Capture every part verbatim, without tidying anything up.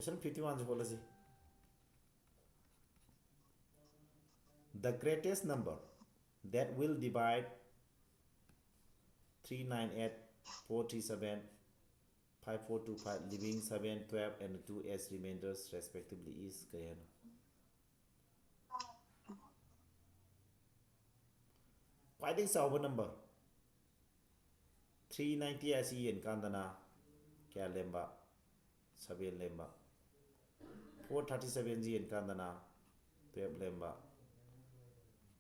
Question fifty one say ꯍꯣꯠꯂꯁꯤ꯫ The greatest number that will divide three nine eight, four three seven, five four two five, leaving seven, twelve and two as remainders respectively is ꯀꯩ ꯍꯥꯏꯅꯣ? ꯈ꯭ꯋꯥꯏꯗꯒꯤ ꯆꯥꯎꯕ number three ninety ꯑꯁꯤ ꯌꯦꯟꯀꯥꯟꯗꯅ ꯀꯌꯥ ꯂꯦꯝꯕ? Seven ꯂꯦꯝꯕ꯫ Four thirty seven ꯁꯤ ꯌꯦꯟꯀꯥꯟꯗꯅ twelve ꯂꯦꯝꯕ꯫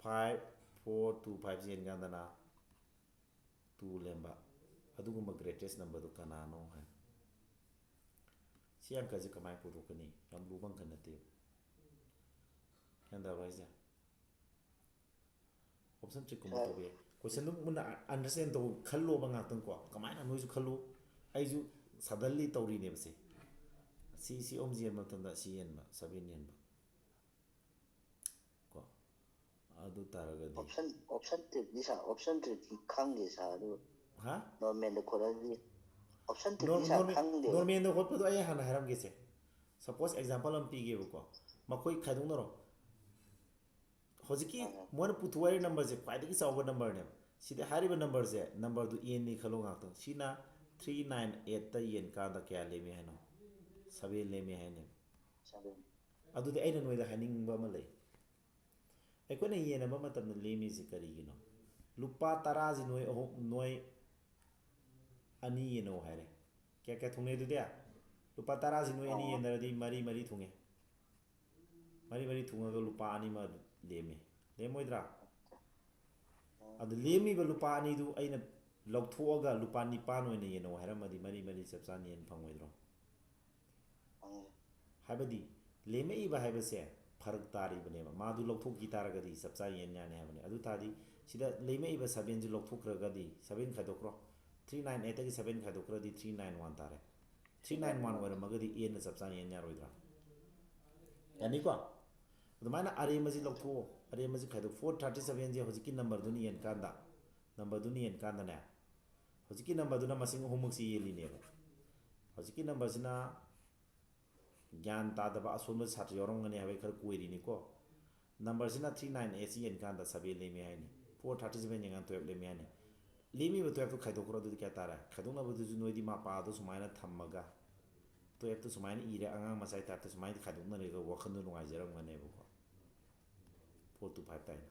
Five four two five ꯁꯤ ꯌꯦꯟꯀꯥꯟꯗꯅ two ꯂꯦꯝꯕ꯫ ꯑꯗꯨꯒꯨꯝꯕ greatest number ꯗꯨ ꯀꯅꯥꯅꯣ ꯍꯥꯏ꯫ ꯁꯤ ꯑꯪꯀꯁꯦ ꯀꯃꯥꯏꯅ ꯄꯨꯊꯣꯛꯀꯅꯤ? ꯌꯥꯝ ꯂꯨꯕ ꯑꯪꯀ ꯅꯠꯇꯦꯕ꯫ ꯒ꯭ꯌꯥꯟ ꯇꯥꯕ꯭ꯔꯥ ꯍꯥꯏꯁꯦ? Option trick ꯀꯨꯝꯕ ꯇꯧꯕ ꯌꯥꯏ꯫ Question ꯗꯨ ꯃꯨꯟꯅ understand ꯇꯧ, ꯈꯜꯂꯣꯕ ꯉꯥꯛꯇꯪ ꯀꯣ꯫ ꯀꯃꯥꯏꯅ ꯅꯣꯏꯁꯨ ꯈꯜꯂꯨ꯫ ꯑꯩꯁꯨ suddenly ꯇꯧꯔꯤꯅꯦꯕ ꯁꯦ꯫ ꯁꯤ, ꯁꯤ ꯑꯍꯨꯝ ꯌꯦꯟꯕ ꯃꯇꯝꯗ ꯁꯤ ꯌꯦꯟꯕ, seven ꯌꯦꯟꯕ꯫ ꯀꯣ꯫ ꯑꯗꯨ ꯇꯥꯔꯒꯗꯤ option, option trick ꯇꯤ ꯁꯥꯔ, option trick ꯇꯤ ꯈꯪꯗꯦ ꯁꯥꯔ, ꯑꯗꯨ ꯍꯥ? Normal ꯗ ꯈꯣꯠꯂꯗꯤ option trick ꯇꯤ ꯁꯥꯔ ꯈꯪꯗꯦꯕ꯫ Normal ꯗ ꯍꯣꯠꯄꯗꯣ ꯑꯩ ꯍꯥꯟꯅ ꯍꯥꯏꯔꯝꯒꯦꯁꯦ꯫ Suppose example ꯑꯃ ꯄꯤꯒꯦꯕꯀꯣ꯫ ꯃꯈꯣꯏ ꯈꯥꯏꯗꯣꯛꯅꯔꯣ꯫ ꯍꯧꯖꯤꯛꯀꯤ ꯑꯥ꯫ ꯃꯣꯏꯅ ꯄꯨꯊꯣꯛ ꯍꯥꯏꯔꯤꯕ number ꯁꯦ ꯈ꯭ꯋꯥꯏꯗꯒꯤ ꯆꯥꯎꯕ number ꯅꯦꯕ꯫ ꯁꯤꯗ ꯍꯥꯏꯔꯤꯕ number ꯁꯦ, number ꯗꯨ n ꯅꯤ ꯈꯜꯂꯣ ꯉꯥꯛꯇꯪ꯫ ꯁꯤꯅ three nine eight ꯇ ꯌꯦꯟ ꯀꯥꯟꯗ ꯀꯌꯥ ꯂꯦꯝꯃꯤ ꯍꯥꯏꯅꯣ? Seven ꯂꯦꯝꯃꯤ ꯍꯥꯏꯅꯦꯕ꯫ Seven꯫ ꯑꯗꯨꯗꯤ ꯑꯩꯅ ꯅꯣꯏꯗ ꯍꯥꯏꯅꯤꯡꯕ ꯑꯃ ꯂꯩ꯫ ꯑꯩꯈꯣꯏꯅ ꯌꯦꯟꯅꯕ ꯃꯇꯝꯗ ꯂꯦꯝꯃꯤꯁꯤ ꯀꯔꯤꯒꯤꯅꯣ? ꯂꯨꯄꯥ ꯇꯔꯥꯁꯤ ꯅꯣꯏ ꯑꯍꯨꯝ, ꯅꯣꯏ ꯑꯅꯤ ꯌꯦꯟꯅꯧ ꯍꯥꯏꯔꯦ꯫ ꯀꯌꯥ ꯀꯌꯥ ꯊꯨꯡꯅꯩ ꯑꯗꯨꯗꯤ? ꯂꯨꯄꯥ ꯇꯔꯥꯁꯤ ꯅꯣꯏ ꯑꯅꯤ ꯑꯣ꯫ ꯌꯦꯟꯅꯔꯗꯤ ꯃꯔꯤ ꯃꯔꯤ ꯊꯨꯡꯉꯦ꯫ ꯃꯔꯤ ꯃꯔꯤ ꯊꯨꯡꯉꯒ ꯂꯨꯄꯥ ꯑꯅꯤ ꯑꯃ ꯂꯦꯝꯃꯤ꯫ ꯂꯦꯝꯃꯣꯏꯗ꯭ꯔꯥ? ꯑꯗꯨ ꯂꯦꯝꯃꯤꯕ ꯂꯨꯄꯥ ꯑꯅꯤꯗꯨ ꯑꯩꯅ ꯂꯧꯊꯣꯛꯑꯒ ꯂꯨꯄꯥ ꯅꯤꯄꯥꯟ ꯑꯣꯏꯅ ꯌꯦꯟꯅꯧ ꯍꯥꯏꯔꯝꯃꯗꯤ ꯃꯔꯤ ꯃꯔꯤ ꯆꯞ ꯆꯥꯅ ꯌꯦꯟ ꯐꯪꯉꯣꯏꯗ꯭ꯔꯣ? ꯐꯪꯉꯦ꯫ ꯍꯥꯏꯕꯗꯤ ꯂꯦꯝꯃꯛꯏꯕ ꯍꯥꯏꯕꯁꯦ ꯐꯔꯛ ꯇꯥꯔꯤꯕꯅꯦꯕ꯫ ꯃꯥꯗꯨ ꯂꯧꯊꯣꯛꯈꯤ ꯇꯥꯔꯒꯗꯤ ꯆꯞ ꯆꯥ ꯌꯦꯟ ꯌꯥꯅꯤ ꯍꯥꯏꯕꯅꯤ꯫ ꯑꯗꯨ ꯇꯥꯔꯗꯤ ꯁꯤꯗ ꯂꯦꯝꯃꯛꯏꯕ seven ꯁꯤ ꯂꯧꯊꯣꯛꯈ꯭ꯔꯒꯗꯤ, seven ꯈꯥꯏꯗꯣꯛꯈ꯭ꯔꯣ꯫ Three nine eight ꯇꯒꯤ seven ꯈꯥꯏꯗꯣꯛꯈ꯭ꯔꯗꯤ three nine one ꯇꯥꯔꯦ꯫ Three nine one ꯑꯣꯏꯔꯝꯃꯒꯗꯤ n ꯅ ꯆꯞ ꯆꯥꯅ ꯌꯦꯟ ꯌꯥꯔꯣꯏꯗ꯭ꯔꯥ? ꯌꯥꯅꯤꯀꯣ? ꯑꯗꯨꯃꯥꯏꯅ ꯑꯔꯦꯝꯕꯁꯤ ꯂꯧꯊꯣꯛꯑꯣ꯫ ꯑꯔꯦꯝꯕꯁꯤ ꯈꯥꯏꯗꯣꯛ-, four thirty seven ꯁꯦ ꯍꯧꯖꯤꯛꯀꯤ number ꯗꯨꯅ ꯌꯦꯟꯀꯥꯟꯗ, number ꯗꯨꯅ ꯌꯦꯟꯀꯥꯟꯗꯅꯦ, ꯍꯧꯖꯤꯛꯀꯤ number ꯗꯨꯅ ꯃꯁꯤꯡ ꯑꯍꯨꯝꯃꯛꯁꯤ ꯌꯦꯜꯂꯤꯅꯦꯕ꯫ ꯍꯧꯖꯤꯛꯀꯤ number ꯁꯤꯅ ꯒ꯭ꯌꯥꯟ ꯇꯥꯗꯕ ꯑꯁꯣꯟꯕ ꯁꯥꯇ꯭ꯔ ꯌꯥꯎꯔꯝꯒꯅꯤ ꯍꯥꯏꯕꯒꯤ ꯈꯔ ꯀꯣꯏꯔꯤꯅꯤꯀꯣ꯫ ꯅꯝꯕꯔꯁꯤꯅ ꯊ꯭ꯔꯤ ꯅꯥꯏꯟ ꯑꯦꯠꯁꯤ ꯌꯦꯡꯀꯥꯟꯗ ꯁꯕꯦꯟ ꯂꯦꯝꯃꯤ ꯍꯥꯏꯅꯤ, ꯐꯣꯔ ꯊꯥꯔꯇꯤ ꯁꯕꯦꯟ ꯌꯦꯡꯀꯥꯟꯗ ꯇꯨꯌꯦꯜꯞ ꯂꯦꯝꯃꯤ ꯍꯥꯏꯅꯤ꯫ ꯂꯦꯝꯃꯤꯕ ꯇꯨꯌꯦꯜꯞꯇꯨ ꯈꯥꯏꯗꯣꯛꯈ꯭ꯔꯣ, ꯑꯗꯨꯗꯤ ꯀꯌꯥ ꯇꯥꯔꯦ? ꯈꯥꯏꯗꯣꯛꯅꯕꯗꯨꯁꯨ ꯅꯣꯏꯗꯤ ꯃꯄꯥꯗꯣ ꯁꯨꯃꯥꯏꯅ ꯊꯝꯃꯒ ꯇꯨꯌꯦꯜꯞꯇꯨ ꯁꯨꯃꯥꯏꯅ ꯏꯔꯦ, ꯑꯉꯥꯡ ꯃꯆꯥꯒꯤ ꯇꯥꯏꯞꯇ ꯁꯨꯃꯥꯏꯅ ꯈꯥꯏꯗꯣꯛꯅꯔꯒ ꯋꯥꯈꯜꯗꯣ ꯅꯨꯡꯉꯥꯏꯖꯔꯝꯒꯅꯦꯕꯀꯣ꯫ ꯐꯣꯔ ꯇꯨ ꯐꯥꯏꯚ ꯇꯥꯏꯅ꯫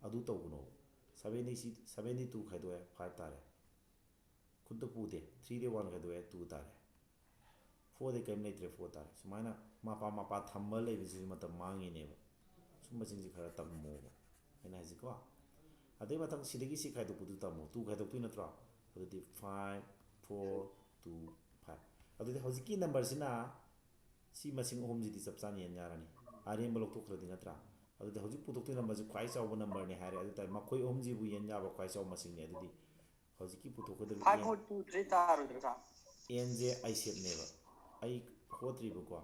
ꯑꯗꯨ ꯇꯧꯒꯅꯣ꯫ ꯁꯕꯦꯟꯗꯤ ꯁꯤ, ꯁꯕꯦꯟꯗꯤ ꯇꯨ ꯈꯥꯏꯗꯣꯛꯑꯦ, ꯐꯥꯏꯚ ꯇꯥꯔꯦ꯫ ꯈꯨꯠꯇ ꯄꯨꯗꯦ꯫ ꯊ꯭ꯔꯤꯗꯤ ꯋꯥꯟ ꯈꯥꯏꯗꯣꯛꯑꯦ, ꯇꯨ ꯇꯥꯔꯦ꯫ ꯐꯣꯔꯗꯤ ꯀꯔꯤꯝ ꯂꯩꯇ꯭ꯔꯦ, ꯐꯣꯔ ꯇꯥꯔꯦ꯫ ꯁꯨꯃꯥꯏꯅ ꯃꯄꯥ ꯃꯄꯥ ꯊꯝꯕ ꯂꯩꯕꯁꯤꯁꯨ ꯃꯇꯝ ꯃꯥꯡꯉꯤꯅꯦꯕ꯫ ꯁꯨꯝꯕꯁꯤꯡꯁꯤ ꯈꯔ ꯇꯝꯃꯣꯕ ꯑꯩꯅ ꯍꯥꯏꯁꯤꯀꯣ꯫ ꯑꯗꯩ ꯃꯊꯪ ꯁꯤꯗꯒꯤ ꯁꯤ ꯈꯥꯏꯗꯣꯛꯄꯗꯨ ꯇꯝꯃꯣ꯫ ꯇꯨ ꯈꯥꯏꯗꯣꯛꯇꯣꯏ ꯅꯠꯇ꯭ꯔꯣ? ꯑꯗꯨꯗꯤ ꯐꯥꯏꯚ, ꯐꯣꯔ, ꯇꯨ, ꯐꯥꯏꯚ꯫ ꯑꯗꯨꯗꯤ ꯍꯧꯖꯤꯛꯀꯤ ꯅꯝꯕꯔꯁꯤꯅ ꯁꯤ ꯃꯁꯤꯡ ꯑꯍꯨꯝꯁꯤꯗꯤ ꯆꯞ ꯆꯥꯅ ꯌꯦꯟ ꯌꯥꯔꯅꯤ, ꯑꯔꯦꯝꯕ ꯂꯧꯊꯣꯛꯈ꯭ꯔꯗꯤ ꯅꯠꯇ꯭ꯔꯥ? ꯑꯗꯨꯗꯤ ꯍꯧꯖꯤꯛ ꯄꯨꯊꯣꯛꯇꯣꯏ ꯅꯝꯕꯔꯁꯤ ꯈ꯭ꯋꯥꯏ ꯆꯥꯎꯕ ꯅꯝꯕꯔꯅꯤ ꯍꯥꯏꯔꯦ꯫ ꯑꯗꯨ ꯇꯥꯔꯗꯤ ꯃꯈꯣꯏ ꯑꯍꯨꯝꯁꯤꯕꯨ ꯌꯦꯟ ꯌꯥꯕ ꯈ꯭ꯋꯥꯏ ꯆꯥꯎꯕ ꯃꯁꯤꯡꯅꯤ꯫ ꯑꯗꯨꯗꯤ ꯍꯧꯖꯤꯛꯀꯤ ꯄꯨꯊꯣꯛꯀꯗꯧꯔꯤꯕ five N, four two three ꯇꯥꯔꯣꯏꯗ꯭ꯔꯥ ꯁꯥꯔ? ꯑꯦꯟꯁꯦ ꯑꯥꯏꯁꯦꯞꯅꯦꯕ꯫ ꯑꯩ ꯍꯣꯠꯇ꯭ꯔꯤꯕꯀꯣ꯫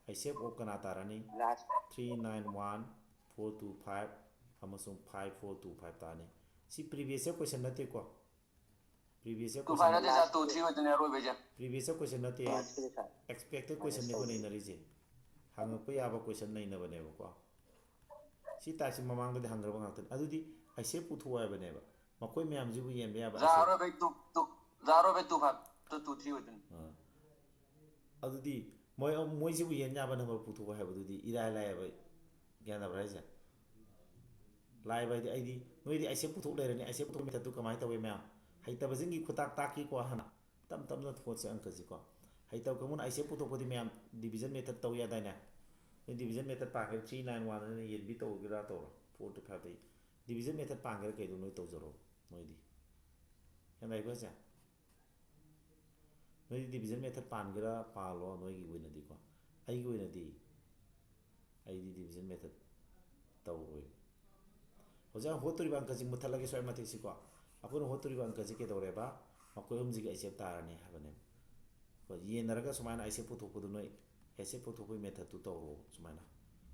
ꯑꯥꯏꯁꯦꯞ ꯑꯣꯐ ꯀꯅꯥ ꯇꯥꯔꯅꯤ? Last three nine one four two five ꯑꯃꯁꯨꯡ ꯐꯥꯏꯚ ꯐꯣꯔ ꯇꯨ ꯐꯥꯏꯚ ꯇꯥꯔꯅꯤ꯫ ꯁꯤ previous year question ꯅꯠꯇꯦꯀꯣ꯫ Previous year two five question, ꯅꯠꯇꯦ ꯁꯥꯔ, ꯇꯨ ꯊ꯭ꯔꯤ ꯑꯣꯏꯗꯣꯏꯅꯦ ꯑꯔꯣꯏꯕꯩꯁꯦ꯫ Previous year question ꯅꯠꯇꯦ, ꯂꯥꯁꯀꯤꯗꯤ ꯁꯥꯔ꯫ expected question ꯅꯤꯀꯣ ꯅꯩꯅꯔꯤꯁꯦ꯫ ꯍꯪꯉꯛꯄ ꯌꯥꯕ question ꯅꯩꯅꯕꯅꯦꯕꯀꯣ꯫ ꯁꯤ ꯇꯥꯏꯞꯁꯤ ꯃꯃꯥꯡꯗꯗꯤ ꯍꯪꯈ꯭ꯔꯕ ꯉꯥꯛꯇꯅꯤ꯫ ꯑꯗꯨꯗꯤ ꯑꯥꯏꯁꯦꯞ ꯄꯨꯊꯣꯛꯑꯣ ꯍꯥꯏꯕꯅꯦꯕ꯫ ꯃꯈꯣꯏ ꯃꯌꯥꯝꯁꯤꯕꯨ ꯌꯦꯟꯕ ꯌꯥꯕ ꯖꯥꯔ ꯑꯥꯏꯁꯦꯞ꯫ ꯑꯔꯣꯏꯕꯩ ꯇꯨ ꯇꯨ ꯖꯥꯔ ꯑꯔꯣꯏꯕꯩ two five two two three ꯑꯣꯏꯗꯣꯏꯅꯤ꯫ ꯑꯥ꯫ ꯑꯗꯨꯗꯤ ꯃꯣꯏ, ꯃꯣꯏꯁꯤꯕꯨ ꯌꯦꯟ ꯌꯥꯕ ꯅꯝꯕꯔ ꯄꯨꯊꯣꯛꯑꯣ ꯍꯥꯏꯕꯗꯨꯗꯤ ꯏꯔꯥꯏ ꯂꯥꯏꯌꯦꯕ꯫ ꯒ꯭ꯌꯥꯟ ꯇꯥꯕ꯭ꯔꯥ ꯍꯥꯏꯁꯦ? ꯂꯥꯏꯕ ꯍꯥꯏꯗꯤ ꯑꯩꯗꯤ ꯅꯣꯏꯗꯤ ꯑꯥꯏꯁꯦꯞ ꯄꯨꯊꯣꯛ ꯂꯩꯔꯅꯤ꯫ ꯑꯥꯏꯁꯦꯞ ꯄꯨꯊꯣꯛ methodꯇꯨ ꯀꯃꯥꯏꯅ ꯇꯧꯏ ꯃꯌꯥꯝ? ꯍꯩꯇꯕꯁꯤꯡꯒꯤ ꯈꯨꯇꯥꯛ ꯇꯥꯛꯀꯦꯀꯣ ꯍꯥꯟꯅ꯫ ꯇꯞ ꯇꯞꯅ ꯊꯣꯠꯁꯦ ꯑꯪꯀꯁꯤꯀꯣ꯫ ꯍꯩꯇꯕ ꯀꯥꯡꯕꯨꯅ ꯑꯥꯏꯁꯦꯞ ꯄꯨꯊꯣꯛꯄꯗꯤ ꯃꯌꯥꯝ division method ꯇꯧ ꯌꯥꯗꯥꯏꯅꯦ? ꯅꯣꯏ division method ꯄꯥꯒꯦꯔꯥ, three nine one ꯑꯅ ꯌꯦꯟꯕꯤ ꯇꯧꯒꯦꯔꯥ ꯇꯧꯔꯣ꯫ Four to fiveꯇ division method ꯄꯥꯒꯦꯔꯥ ꯀꯩꯗꯣ ꯅꯣꯏ ꯇꯧꯖꯔꯣ ꯅꯣꯏꯗꯤ꯫ ꯒ꯭ꯌꯥꯟ ꯇꯥꯏꯀꯣ ꯍꯥꯏꯁꯦ? ꯅꯣꯏꯗꯤ division method ꯄꯥꯟꯒꯦꯔꯥ ꯄꯥꯜꯂꯣ ꯅꯣꯏꯒꯤ ꯑꯣꯏꯅꯗꯤꯀꯣ꯫ ꯑꯩꯒꯤ ꯑꯣꯏꯅꯗꯤ ꯑꯩꯗꯤ division method ꯇꯧꯔꯣꯏ꯫ ꯍꯧꯖꯤꯛ ꯍꯣꯠꯇꯣꯔꯤꯕ ꯑꯪꯀꯁꯤ ꯃꯨꯠꯊꯠꯂꯒꯦ ꯁ꯭ꯋꯥꯏ ꯃꯇꯦꯛꯁꯤꯀꯣ꯫ ꯑꯩꯈꯣꯏꯅ ꯍꯣꯠꯇꯣꯔꯤꯕ ꯑꯪꯀꯁꯤ ꯀꯩꯗꯧꯔꯦꯕ? ꯃꯈꯣꯏ ꯑꯍꯨꯝꯁꯤꯒꯤ ꯑꯥꯏꯁꯦꯞ ꯇꯥꯔꯅꯤ ꯍꯥꯏꯕꯅꯦꯕ꯫ ꯍꯣꯏ, ꯌꯦꯟꯅꯔꯒ ꯁꯨꯃꯥꯏꯅ ꯑꯥꯏꯁꯦꯞ ꯄꯨꯊꯣꯛꯄꯗꯨ ꯅꯣꯏ ꯑꯥꯏꯁꯦꯞ ꯄꯨꯊꯣꯛꯄꯒꯤ methodꯇꯨ ꯇꯧꯔꯣ ꯁꯨꯃꯥꯏꯅ꯫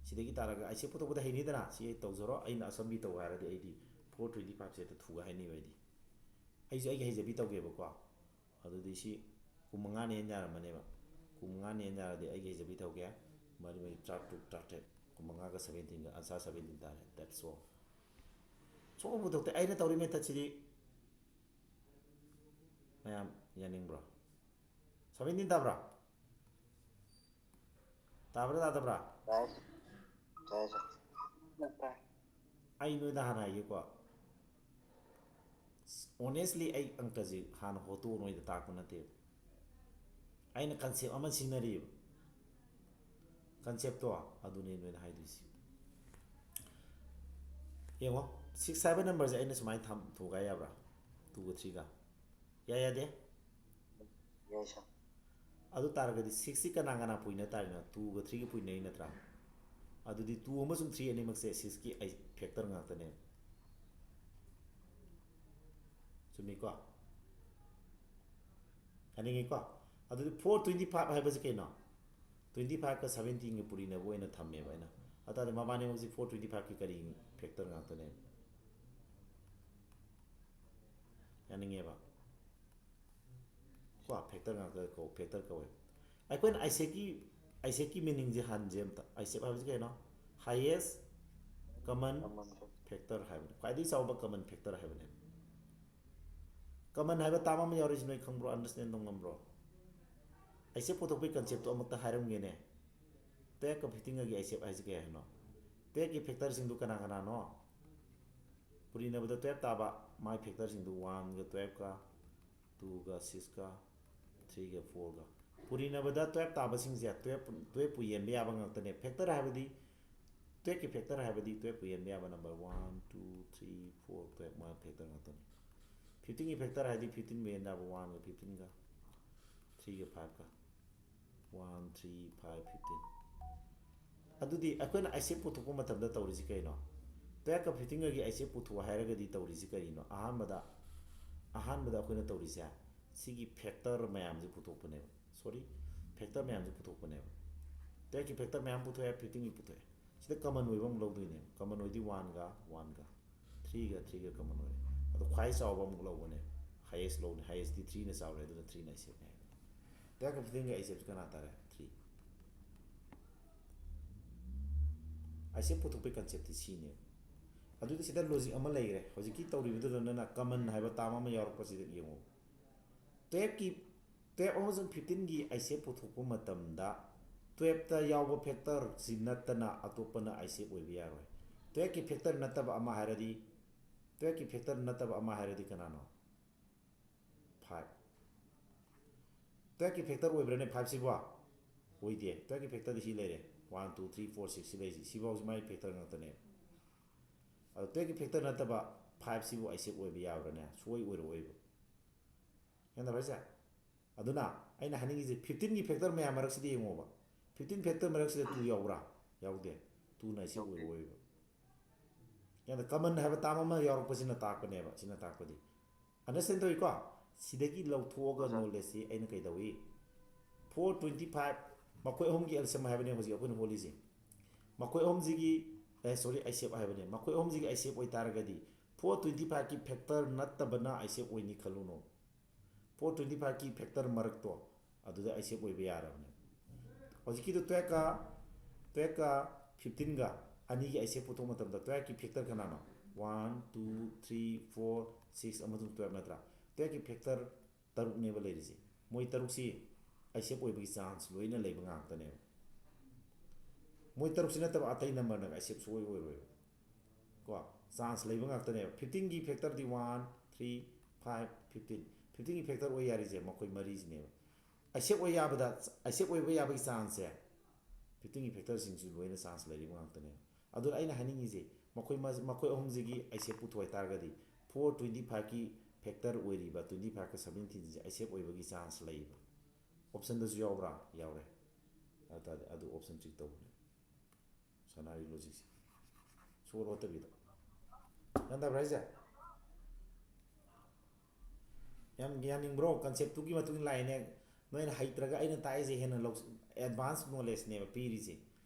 ꯁꯤꯗꯒꯤ ꯇꯥꯔꯒ ꯑꯥꯏꯁꯦꯞ ꯄꯨꯊꯣꯛꯄꯗ ꯍꯩꯅꯤꯗꯅ, ꯁꯤ ꯑꯩ ꯇꯧꯖꯔꯣ, ꯑꯩꯅ assembly ꯇꯧ ꯍꯥꯏꯔꯗꯤ ꯑꯩꯗꯤ four twenty fiveꯁꯦ ꯍꯦꯛꯇ ꯊꯨꯒꯥꯏꯅꯤꯕ ꯑꯩꯗꯤ꯫ ꯑꯩꯁꯨ ꯑꯩꯒꯤ ꯍꯩꯖꯕꯤ ꯇꯧꯒꯦꯕꯀꯣ꯫ ꯑꯗꯨꯗꯤ ꯁꯤ ꯀꯨꯟ ꯃꯉꯥꯅ ꯍꯦꯟꯅ ꯌꯥꯔꯝꯃꯅꯦꯕ꯫ ꯀꯨꯟꯃꯉꯥꯅꯦꯅ ꯌꯥꯔꯗꯤ ꯑꯩꯒꯤ ꯍꯩꯖꯕꯤ ꯊꯧꯒꯦ꯫ ꯃꯔꯤ ꯃꯔꯤ ꯇꯔꯥꯇꯔꯨꯛ, ꯇꯔꯥꯇꯔꯦꯠ, ꯀꯨꯟꯃꯉꯥꯒ ꯁꯕꯦꯟꯇꯤꯟꯒ, answer seventeen ꯇꯥꯔꯦ꯫ That's all. ꯁꯣꯛꯄ ꯄꯨꯊꯣꯛꯇꯦ꯫ ꯑꯩꯅ ꯇꯧꯔꯤ methodꯁꯤꯗꯤ ꯃꯌꯥꯝ ꯌꯥꯅꯤꯡꯕ꯭ꯔꯣ? Seventeen ꯇꯥꯕ꯭ꯔꯥ? ꯇꯥꯕ꯭ꯔꯥ ꯇꯥꯗꯕ꯭ꯔꯥ? ꯇꯥꯏ꯫ ꯇꯥꯏ, ꯁꯥꯔ꯫ ꯇꯥꯏ꯫ ꯑꯩ ꯅꯣꯏꯗ ꯍꯥꯟꯅ ꯍꯥꯏꯒꯦꯀꯣ꯫ Honestly, ꯑꯩ ꯑꯪꯀꯁꯤ ꯍꯥꯟꯅ ꯍꯣꯠꯇꯣꯛꯑ ꯅꯣꯏꯗ ꯇꯥꯛꯄ ꯅꯠꯇꯦꯕ꯫ ꯑꯩꯅ concept ꯑꯃ ꯁꯤꯖꯤꯟꯅꯔꯤꯑꯕ꯫ Conceptꯇꯣ ꯑꯗꯨꯅꯦ ꯅꯣꯏꯗ ꯍꯥꯏꯗꯣꯏꯁꯤ꯫ ꯌꯦꯡꯉꯣ, six ꯍꯥꯏꯕ numberꯁꯦ ꯑꯩꯅ ꯁꯨꯃꯥꯏꯅ ꯊꯝ-, ꯊꯨꯒꯥꯏ ꯌꯥꯕ꯭ꯔꯥ? Twoꯒ threeꯒ꯫ ꯌꯥꯏ, ꯌꯥꯗꯦ? ꯌꯥꯏ, ꯁꯥꯔ꯫ ꯑꯗꯨ ꯇꯥꯔꯒꯗꯤ sixꯁꯤ ꯀꯅꯥ ꯀꯅꯥ ꯄꯨꯏꯅ ꯇꯥꯔꯤꯅꯣ? Twoꯒ threeꯒ ꯄꯨꯏꯅꯩ ꯅꯠꯇ꯭ꯔꯥ? ꯑꯗꯨꯗꯤ two ꯑꯃꯁꯨꯡ three ꯑꯅꯤꯃꯛꯁꯦ sixꯀꯤ ꯑꯩ factor ꯉꯥꯛꯇꯅꯦꯕ꯫ ꯆꯨꯝꯃꯤꯀꯣ? ꯌꯥꯅꯤꯡꯉꯤꯀꯣ? ꯑꯗꯨꯗꯤ four twenty five ꯍꯥꯏꯕꯁꯤ ꯀꯩꯅꯣ? Twenty fiveꯀ seventeenꯒ ꯄꯨꯔꯤꯅꯕ ꯑꯣꯏꯅ ꯊꯝꯃꯦꯕ ꯑꯩꯅ꯫ ꯑꯗꯨ ꯇꯥꯔꯗꯤ ꯃꯕꯥꯅꯤꯃꯛꯁꯤ four twenty fiveꯀꯤ ꯀꯔꯤ factor ꯉꯥꯛꯇꯅꯦꯕ? ꯌꯥꯅꯤꯡꯉꯦꯕ? ꯀꯣ, factor ꯉꯥꯛꯇ ꯀꯧ, factor ꯀꯧꯋꯦ꯫ ꯑꯩꯈꯣꯏꯅ ISEFꯀꯤ, ISEFꯀꯤ meaningꯁꯦ ꯍꯟꯁꯦ ꯑꯝꯇ꯫ ISEF ꯍꯥꯏꯕꯁꯤ ꯀꯩꯅꯣ? Highest common Common factor ꯍꯥꯏꯕꯅꯤ꯫ ꯈ꯭ꯋꯥꯏꯗꯒꯤ ꯆꯥꯎꯕ common factor ꯍꯥꯏꯕꯅꯦ꯫ Common ꯍꯥꯏꯕ term ꯑꯃ ꯌꯥꯎꯔꯤꯁꯤ ꯅꯣꯏ ꯈꯪꯕ꯭ꯔꯣ? Understand ꯇꯧ ꯉꯝꯕ꯭ꯔꯣ? ISEF ꯄꯨꯊꯣꯛꯄꯒꯤ conceptꯇꯣ ꯑꯃꯨꯛꯇ ꯍꯥꯏꯔꯝꯒꯦꯅꯦ꯫ Twelveꯀ fifteenꯒꯒꯤ ISEF ꯍꯥꯏꯁꯤ ꯀꯩ ꯍꯥꯏꯅꯣ? Twelveꯀꯤ factorꯁꯤꯡꯗꯨ ꯀꯅꯥ ꯀꯅꯥꯅꯣ? ꯄꯨꯔꯤꯅꯕꯗ twelve ꯇꯥꯕ ꯃꯥꯏ factorꯁꯤꯡꯗꯨ oneꯒ twelveꯀ, twoꯒ sixꯀ, threeꯒ fourꯒ꯫ ꯄꯨꯔꯤꯅꯕꯗ twelve ꯇꯥꯕꯁꯤꯡꯁꯦ twelve, twelveꯄꯨ ꯌꯦꯟꯕ ꯌꯥꯕ ꯉꯥꯛꯇꯅꯦ꯫ Factor ꯍꯥꯏꯕꯗꯤ, twelveꯀꯤ factor ꯍꯥꯏꯕꯗꯤ twelveꯄꯨ ꯌꯦꯟꯕ ꯌꯥꯕ number one, two, three, four, twelve ꯃꯥꯏ factor ꯉꯥꯛꯇꯅꯤ꯫ Fifteenꯒꯤ factor ꯍꯥꯏꯗꯤ fifteenꯕꯨ ꯌꯦꯟꯕ ꯌꯥꯕ oneꯒ fifteenꯒ, threeꯒ fiveꯀ꯫ One, three, five, fifteen꯫ ꯑꯗꯨꯗꯤ ꯑꯩꯈꯣꯏꯅ ISEF ꯄꯨꯊꯣꯛꯄ ꯃꯇꯝꯗ ꯇꯧꯔꯤꯁꯤ ꯀꯩꯅꯣ? Twelveꯀ fifteenꯒꯒꯤ ISEF ꯄꯨꯊꯣꯛ ꯍꯥꯏꯔꯒꯗꯤ ꯇꯧꯔꯤꯁꯤ ꯀꯔꯤꯅꯣ? ꯑꯍꯥꯟꯕꯗ, ꯑꯍꯥꯟꯕꯗ ꯑꯩꯈꯣꯏꯅ ꯇꯧꯔꯤꯁꯦ ꯁꯤꯒꯤ factor ꯃꯌꯥꯝꯁꯦ ꯄꯨꯊꯣꯛꯄꯅꯦꯕ꯫ Sorry, factor ꯃꯌꯥꯝꯁꯦ ꯄꯨꯊꯣꯛꯄꯅꯦꯕ꯫ Twelveꯀꯤ factor ꯃꯌꯥꯝ ꯄꯨꯊꯣꯛꯑꯦ, fifteenꯒꯤ ꯄꯨꯊꯣꯛꯑꯦ꯫ ꯁꯤꯗ common ꯑꯣꯏꯕ ꯑꯃꯨꯛ ꯂꯧꯗꯣꯏꯅꯦꯕ꯫ Common ꯑꯣꯏꯗꯤ oneꯒ, oneꯒ꯫ Threeꯒ, threeꯒ common ꯑꯣꯏꯔꯦ꯫ ꯑꯗꯣ ꯈ꯭ꯋꯥꯏ ꯆꯥꯎꯕ ꯑꯃꯨꯛ ꯂꯧꯕꯅꯦ꯫ Highest ꯂꯧꯅꯤ꯫ Highestꯇꯤ threeꯅ ꯆꯥꯎꯔꯦ, ꯑꯗꯨꯅ threeꯅ ISEFꯅꯦ ꯍꯥꯏꯕ꯫ ꯇꯨꯌꯦꯜꯐꯀ ꯐꯤꯐꯇꯤꯟꯒ ꯑꯥꯏ ꯁꯤ ꯑꯦꯐꯁꯤ ꯀꯅꯥ ꯇꯥꯔꯦ? ꯊ꯭ꯔꯤ꯫ ꯑꯥꯏ ꯁꯤ ꯑꯦꯐ ꯄꯨꯊꯣꯛꯄꯒꯤ ꯀꯟꯁꯦꯞꯇꯤ ꯁꯤꯅꯦꯕ꯫ ꯑꯗꯨꯗꯤ ꯁꯤꯗ ꯂꯣꯖꯤꯛ ꯑꯃ ꯂꯩꯈ꯭ꯔꯦ꯫ ꯍꯧꯖꯤꯛꯀꯤ ꯇꯧꯔꯤꯕꯗꯨꯗ ꯅꯪꯅ ꯀꯃꯟ ꯍꯥꯏꯕ ꯇꯥꯝ ꯑꯃ ꯌꯥꯎꯔꯛꯄꯁꯤꯗ ꯌꯦꯡꯉꯨ꯫ ꯇꯨꯌꯦꯜꯐꯀꯤ, ꯇꯨꯌꯦꯜꯐ ꯑꯃꯁꯨꯡ ꯐꯤꯐꯇꯤꯟꯒꯤ ꯑꯥꯏ ꯁꯤ ꯑꯦꯐ ꯄꯨꯊꯣꯛꯄ ꯃꯇꯝꯗ ꯇꯨꯌꯦꯜꯐꯇ ꯌꯥꯎꯕ ꯐꯦꯛꯇꯔꯁꯤ ꯅꯠꯇꯅ ꯑꯇꯣꯞꯄꯅ ꯑꯥꯏ ꯁꯤ ꯑꯦꯐ ꯑꯣꯏꯕ ꯌꯥꯔꯣꯏ꯫ ꯇꯨꯌꯦꯜꯐꯀꯤ ꯐꯦꯛꯇꯔ ꯅꯠꯇꯕ ꯑꯃ ꯍꯥꯏꯔꯗꯤ, ꯇꯨꯌꯦꯜꯐꯀꯤ ꯐꯦꯛꯇꯔ ꯅꯠꯇꯕ ꯑꯃ ꯍꯥꯏꯔꯗꯤ ꯀꯅꯥꯅꯣ? ꯐꯥꯏꯚ꯫ ꯇꯨꯌꯦꯜꯐꯀꯤ ꯐꯦꯛꯇꯔ ꯑꯣꯏꯕ꯭ꯔꯥꯅꯦ ꯐꯥꯏꯚꯁꯤꯕꯣ? ꯑꯣꯏꯗꯦ꯫ ꯇꯨꯌꯦꯜꯐꯀꯤ ꯐꯦꯛꯇꯔꯗꯤ ꯁꯤ ꯂꯩꯔꯦ, one, two, three, four, six ꯁꯤ ꯂꯩꯔꯤꯁꯤ, ꯁꯤꯐꯥꯎꯁꯤ ꯃꯥꯒꯤ ꯐꯦꯛꯇꯔ ꯉꯥꯛꯇꯅꯦꯕ꯫ ꯑꯗꯣ ꯇꯨꯌꯦꯜꯐꯀꯤ ꯐꯦꯛꯇꯔ ꯅꯠꯇꯕ ꯐꯥꯏꯚꯁꯤꯕꯨ ꯑꯥꯏ ꯁꯤ ꯑꯦꯐ ꯑꯣꯏꯕ ꯌꯥꯕ꯭ꯔꯥꯅꯦ? ꯁꯨꯡꯑꯣꯏ ꯑꯣꯏꯔꯛꯑꯣꯏꯕ꯫ ꯒ꯭ꯌꯥꯟ ꯇꯥꯕ꯭ꯔꯥ ꯍꯥꯏꯁꯦ? ꯑꯗꯨꯅ ꯑꯩꯅ ꯍꯥꯏꯅꯤꯡꯉꯤꯁꯦ, ꯐꯤꯐꯇꯤꯟꯒꯤ ꯐꯦꯛꯇꯔ ꯃꯌꯥꯝ ꯃꯔꯛꯁꯤꯗ ꯌꯦꯡꯉꯣꯕ꯫ ꯐꯤꯐꯇꯤꯟ ꯐꯦꯛꯇꯔ ꯃꯔꯛꯁꯤꯗ ꯇꯨ ꯌꯥꯎꯕ꯭ꯔꯥ? ꯌꯥꯎꯗꯦ꯫ ꯇꯨꯅ ꯑꯥꯏ ꯁꯤ ꯑꯦꯐ ꯌꯥꯎꯗꯦ꯫ ꯑꯣꯏꯔꯛꯑꯣꯏꯕ꯫ ꯌꯥꯝꯅ ꯀꯃꯟ ꯍꯥꯏꯕ ꯇꯥꯝ ꯑꯃ ꯌꯥꯎꯔꯛꯄꯁꯤꯅ ꯇꯥꯛꯄꯅꯦꯕ꯫ ꯁꯤꯅ ꯇꯥꯛꯄꯗꯤ, ꯑꯟꯗꯔꯁꯇꯦꯟ ꯇꯧꯏꯀꯣ? ꯁꯤꯗꯒꯤ ꯂꯧꯊꯣꯛꯑꯒ ꯑꯣꯖꯥ꯫ ꯅꯣꯂꯦꯖꯁꯤ ꯑꯩꯅ ꯀꯩꯗꯧꯏ? ꯐꯣꯔ ꯇ꯭ꯋꯦꯟꯇꯤ ꯐꯥꯏꯚ, ꯃꯈꯣꯏ ꯑꯍꯨꯝꯒꯤ ꯑꯦꯜꯁꯤꯌꯝ ꯍꯥꯏꯕꯅꯦ ꯍꯧꯖꯤꯛ ꯑꯩꯈꯣꯏꯅ ꯍꯣꯜꯂꯤꯁꯦ꯫ ꯃꯈꯣꯏ ꯑꯍꯨꯝꯁꯤꯒꯤ, ꯑꯦ, ꯁꯣꯔꯤ, ꯑꯥꯏ ꯁꯤ ꯑꯦꯐ ꯍꯥꯏꯕꯅꯦ꯫ ꯃꯈꯣꯏ ꯑꯍꯨꯝꯁꯤꯒꯤ ꯑꯥꯏ ꯁꯤ ꯑꯦꯐ ꯑꯣꯏꯇꯥꯔꯒꯗꯤ, ꯐꯣꯔ ꯇ꯭ꯋꯦꯟꯇꯤ ꯐꯥꯏꯚꯀꯤ ꯐꯦꯛꯇꯔ ꯅꯠꯇꯕꯅ ꯑꯥꯏ ꯁꯤ ꯑꯦꯐ ꯑꯣꯏꯅꯤ ꯈꯜꯂꯨꯅꯣ꯫ ꯐꯣꯔ ꯇ꯭ꯋꯦꯟꯇꯤ ꯐꯥꯏꯚꯀꯤ ꯐꯦꯛꯇꯔ ꯃꯔꯛꯇꯣ, ꯑꯗꯨꯗ ꯑꯥꯏ ꯁꯤ ꯑꯦꯐ ꯑꯣꯏꯕ ꯌꯥꯔꯕꯅꯦ꯫ ꯍꯧꯖꯤꯛꯀꯤꯗꯣ ꯇꯨꯌꯦꯜꯐꯀ, ꯇꯨꯌꯦꯜꯐꯀ ꯐꯤꯐꯇꯤꯟꯒ ꯑꯅꯤꯒꯤ ꯑꯥꯏ ꯁꯤ ꯑꯦꯐ ꯄꯨꯊꯣꯛꯄ ꯃꯇꯝꯗ, ꯇꯨꯌꯦꯜꯐꯀꯤ ꯐꯦꯛꯇꯔ ꯀꯅꯥꯅꯣ? One, two, three, four, six ꯑꯃꯁꯨꯡ ꯇꯨꯌꯦꯜꯐ ꯅꯠꯇ꯭ꯔꯥ? ꯇꯨꯌꯦꯜꯐꯀꯤ ꯐꯦꯛꯇꯔ ꯇꯔꯨꯛꯅꯦꯕ ꯂꯩꯔꯤꯁꯦ꯫ ꯃꯣꯏ ꯇꯔꯨꯛꯁꯤ ꯑꯥꯏ ꯁꯤ ꯑꯦꯐ ꯑꯣꯏꯕꯒꯤ ꯆꯥꯟꯁ ꯂꯣꯏꯅ ꯂꯩꯕ ꯉꯥꯛꯇꯅꯦꯕ꯫ ꯃꯣꯏ ꯇꯔꯨꯛꯁꯤ ꯅꯠꯇꯕ ꯑꯇꯩ ꯅꯝꯕꯔꯅꯒ ꯑꯥꯏ ꯁꯤ ꯑꯦꯐ ꯁꯨꯡꯑꯣꯏ ꯑꯣꯏꯔꯣꯏꯕ꯫ ꯀꯣ, ꯆꯥꯟꯁ ꯂꯩꯕ ꯉꯥꯛꯇꯅꯦꯕ꯫ ꯐꯤꯐꯇꯤꯟꯒꯤ ꯐꯦꯛꯇꯔꯗꯤ ꯋꯥꯟ, ꯊ꯭ꯔꯤ, ꯐꯥꯏꯚ, ꯐꯤꯐꯇꯤꯟ꯫ ꯐꯤꯐꯇꯤꯟꯒꯤ ꯐꯦꯛꯇꯔ ꯑꯣꯏ ꯌꯥꯔꯤꯁꯦ ꯃꯈꯣꯏ ꯃꯔꯤꯁꯤꯅꯦꯕ꯫ ꯑꯥꯏ ꯁꯤ ꯑꯦꯐ ꯑꯣꯏ ꯌꯥꯕꯗ, ꯑꯥꯏ ꯁꯤ ꯑꯦꯐ ꯑꯣꯏꯕ ꯌꯥꯕꯒꯤ ꯆꯥꯟꯁꯁꯦ, ꯐꯤꯐꯇꯤꯟꯒꯤ ꯐꯦꯛꯇꯔꯁꯤꯡꯁꯤ ꯂꯣꯏꯅ ꯆꯥꯟꯁ ꯂꯩꯔꯤꯕ ꯉꯥꯛꯇꯅꯦꯕ꯫ ꯑꯗꯨꯅ ꯑꯩꯅ ꯍꯥꯏꯅꯤꯡꯉꯤꯁꯦ, ꯃꯈꯣꯏ ꯃ-, ꯃꯈꯣꯏ ꯑꯍꯨꯝꯁꯤꯒꯤ ꯑꯥꯏ ꯁꯤ ꯑꯦꯐ ꯄꯨꯊꯣꯛ ꯍꯥꯏꯇꯥꯔꯒꯗꯤ, ꯐꯣꯔ ꯇ꯭ꯋꯦꯟꯇꯤ ꯐꯥꯏꯚꯀꯤ ꯐꯦꯛꯇꯔ ꯑꯣꯏꯔꯤꯕ ꯇ꯭ꯋꯦꯟꯇꯤ ꯐꯥꯏꯚꯀ ꯁꯚꯦꯟꯇꯤꯟꯁꯦ ꯑꯥꯏ ꯁꯤ ꯑꯦꯐ ꯑꯣꯏꯕꯒꯤ ꯆꯥꯟꯁ ꯂꯩꯌꯦꯕ꯫ ꯑꯣꯞꯁꯟꯗꯁꯨ ꯌꯥꯎꯕ꯭ꯔꯥ? ꯌꯥꯎꯔꯦ꯫ ꯑꯗꯨ ꯇꯥꯔꯗꯤ ꯑꯗꯨ ꯑꯣꯞꯁꯟ ꯆꯤꯛ ꯇꯧꯕꯅꯦ꯫ ꯁꯅꯥꯒꯤ ꯂꯣꯖꯤꯛꯁꯦ ꯁꯣꯔ ꯍꯣꯠꯇꯕꯤꯗ꯫ ꯒ꯭ꯌꯥꯟ ꯇꯥꯕ꯭ꯔꯥ ꯍꯥꯏꯁꯦ? ꯌꯥꯝ ꯌꯥꯅꯤꯡꯕ꯭ꯔꯣ? ꯀꯟꯁꯦꯞꯇꯨꯒꯤ ꯃꯇꯨꯡ ꯏꯟꯅ ꯂꯥꯛꯏꯅꯦ꯫ ꯅꯣꯏꯅ ꯍꯩꯇ꯭ꯔꯒ ꯑꯩꯅ ꯇꯥꯛꯏꯁꯦ ꯍꯦꯟꯅ ꯂꯧ-, ꯑꯦꯗꯚꯥꯟꯁ ꯅꯣꯂꯦꯖꯅꯦꯕ ꯄꯤꯔꯤꯁꯦ꯫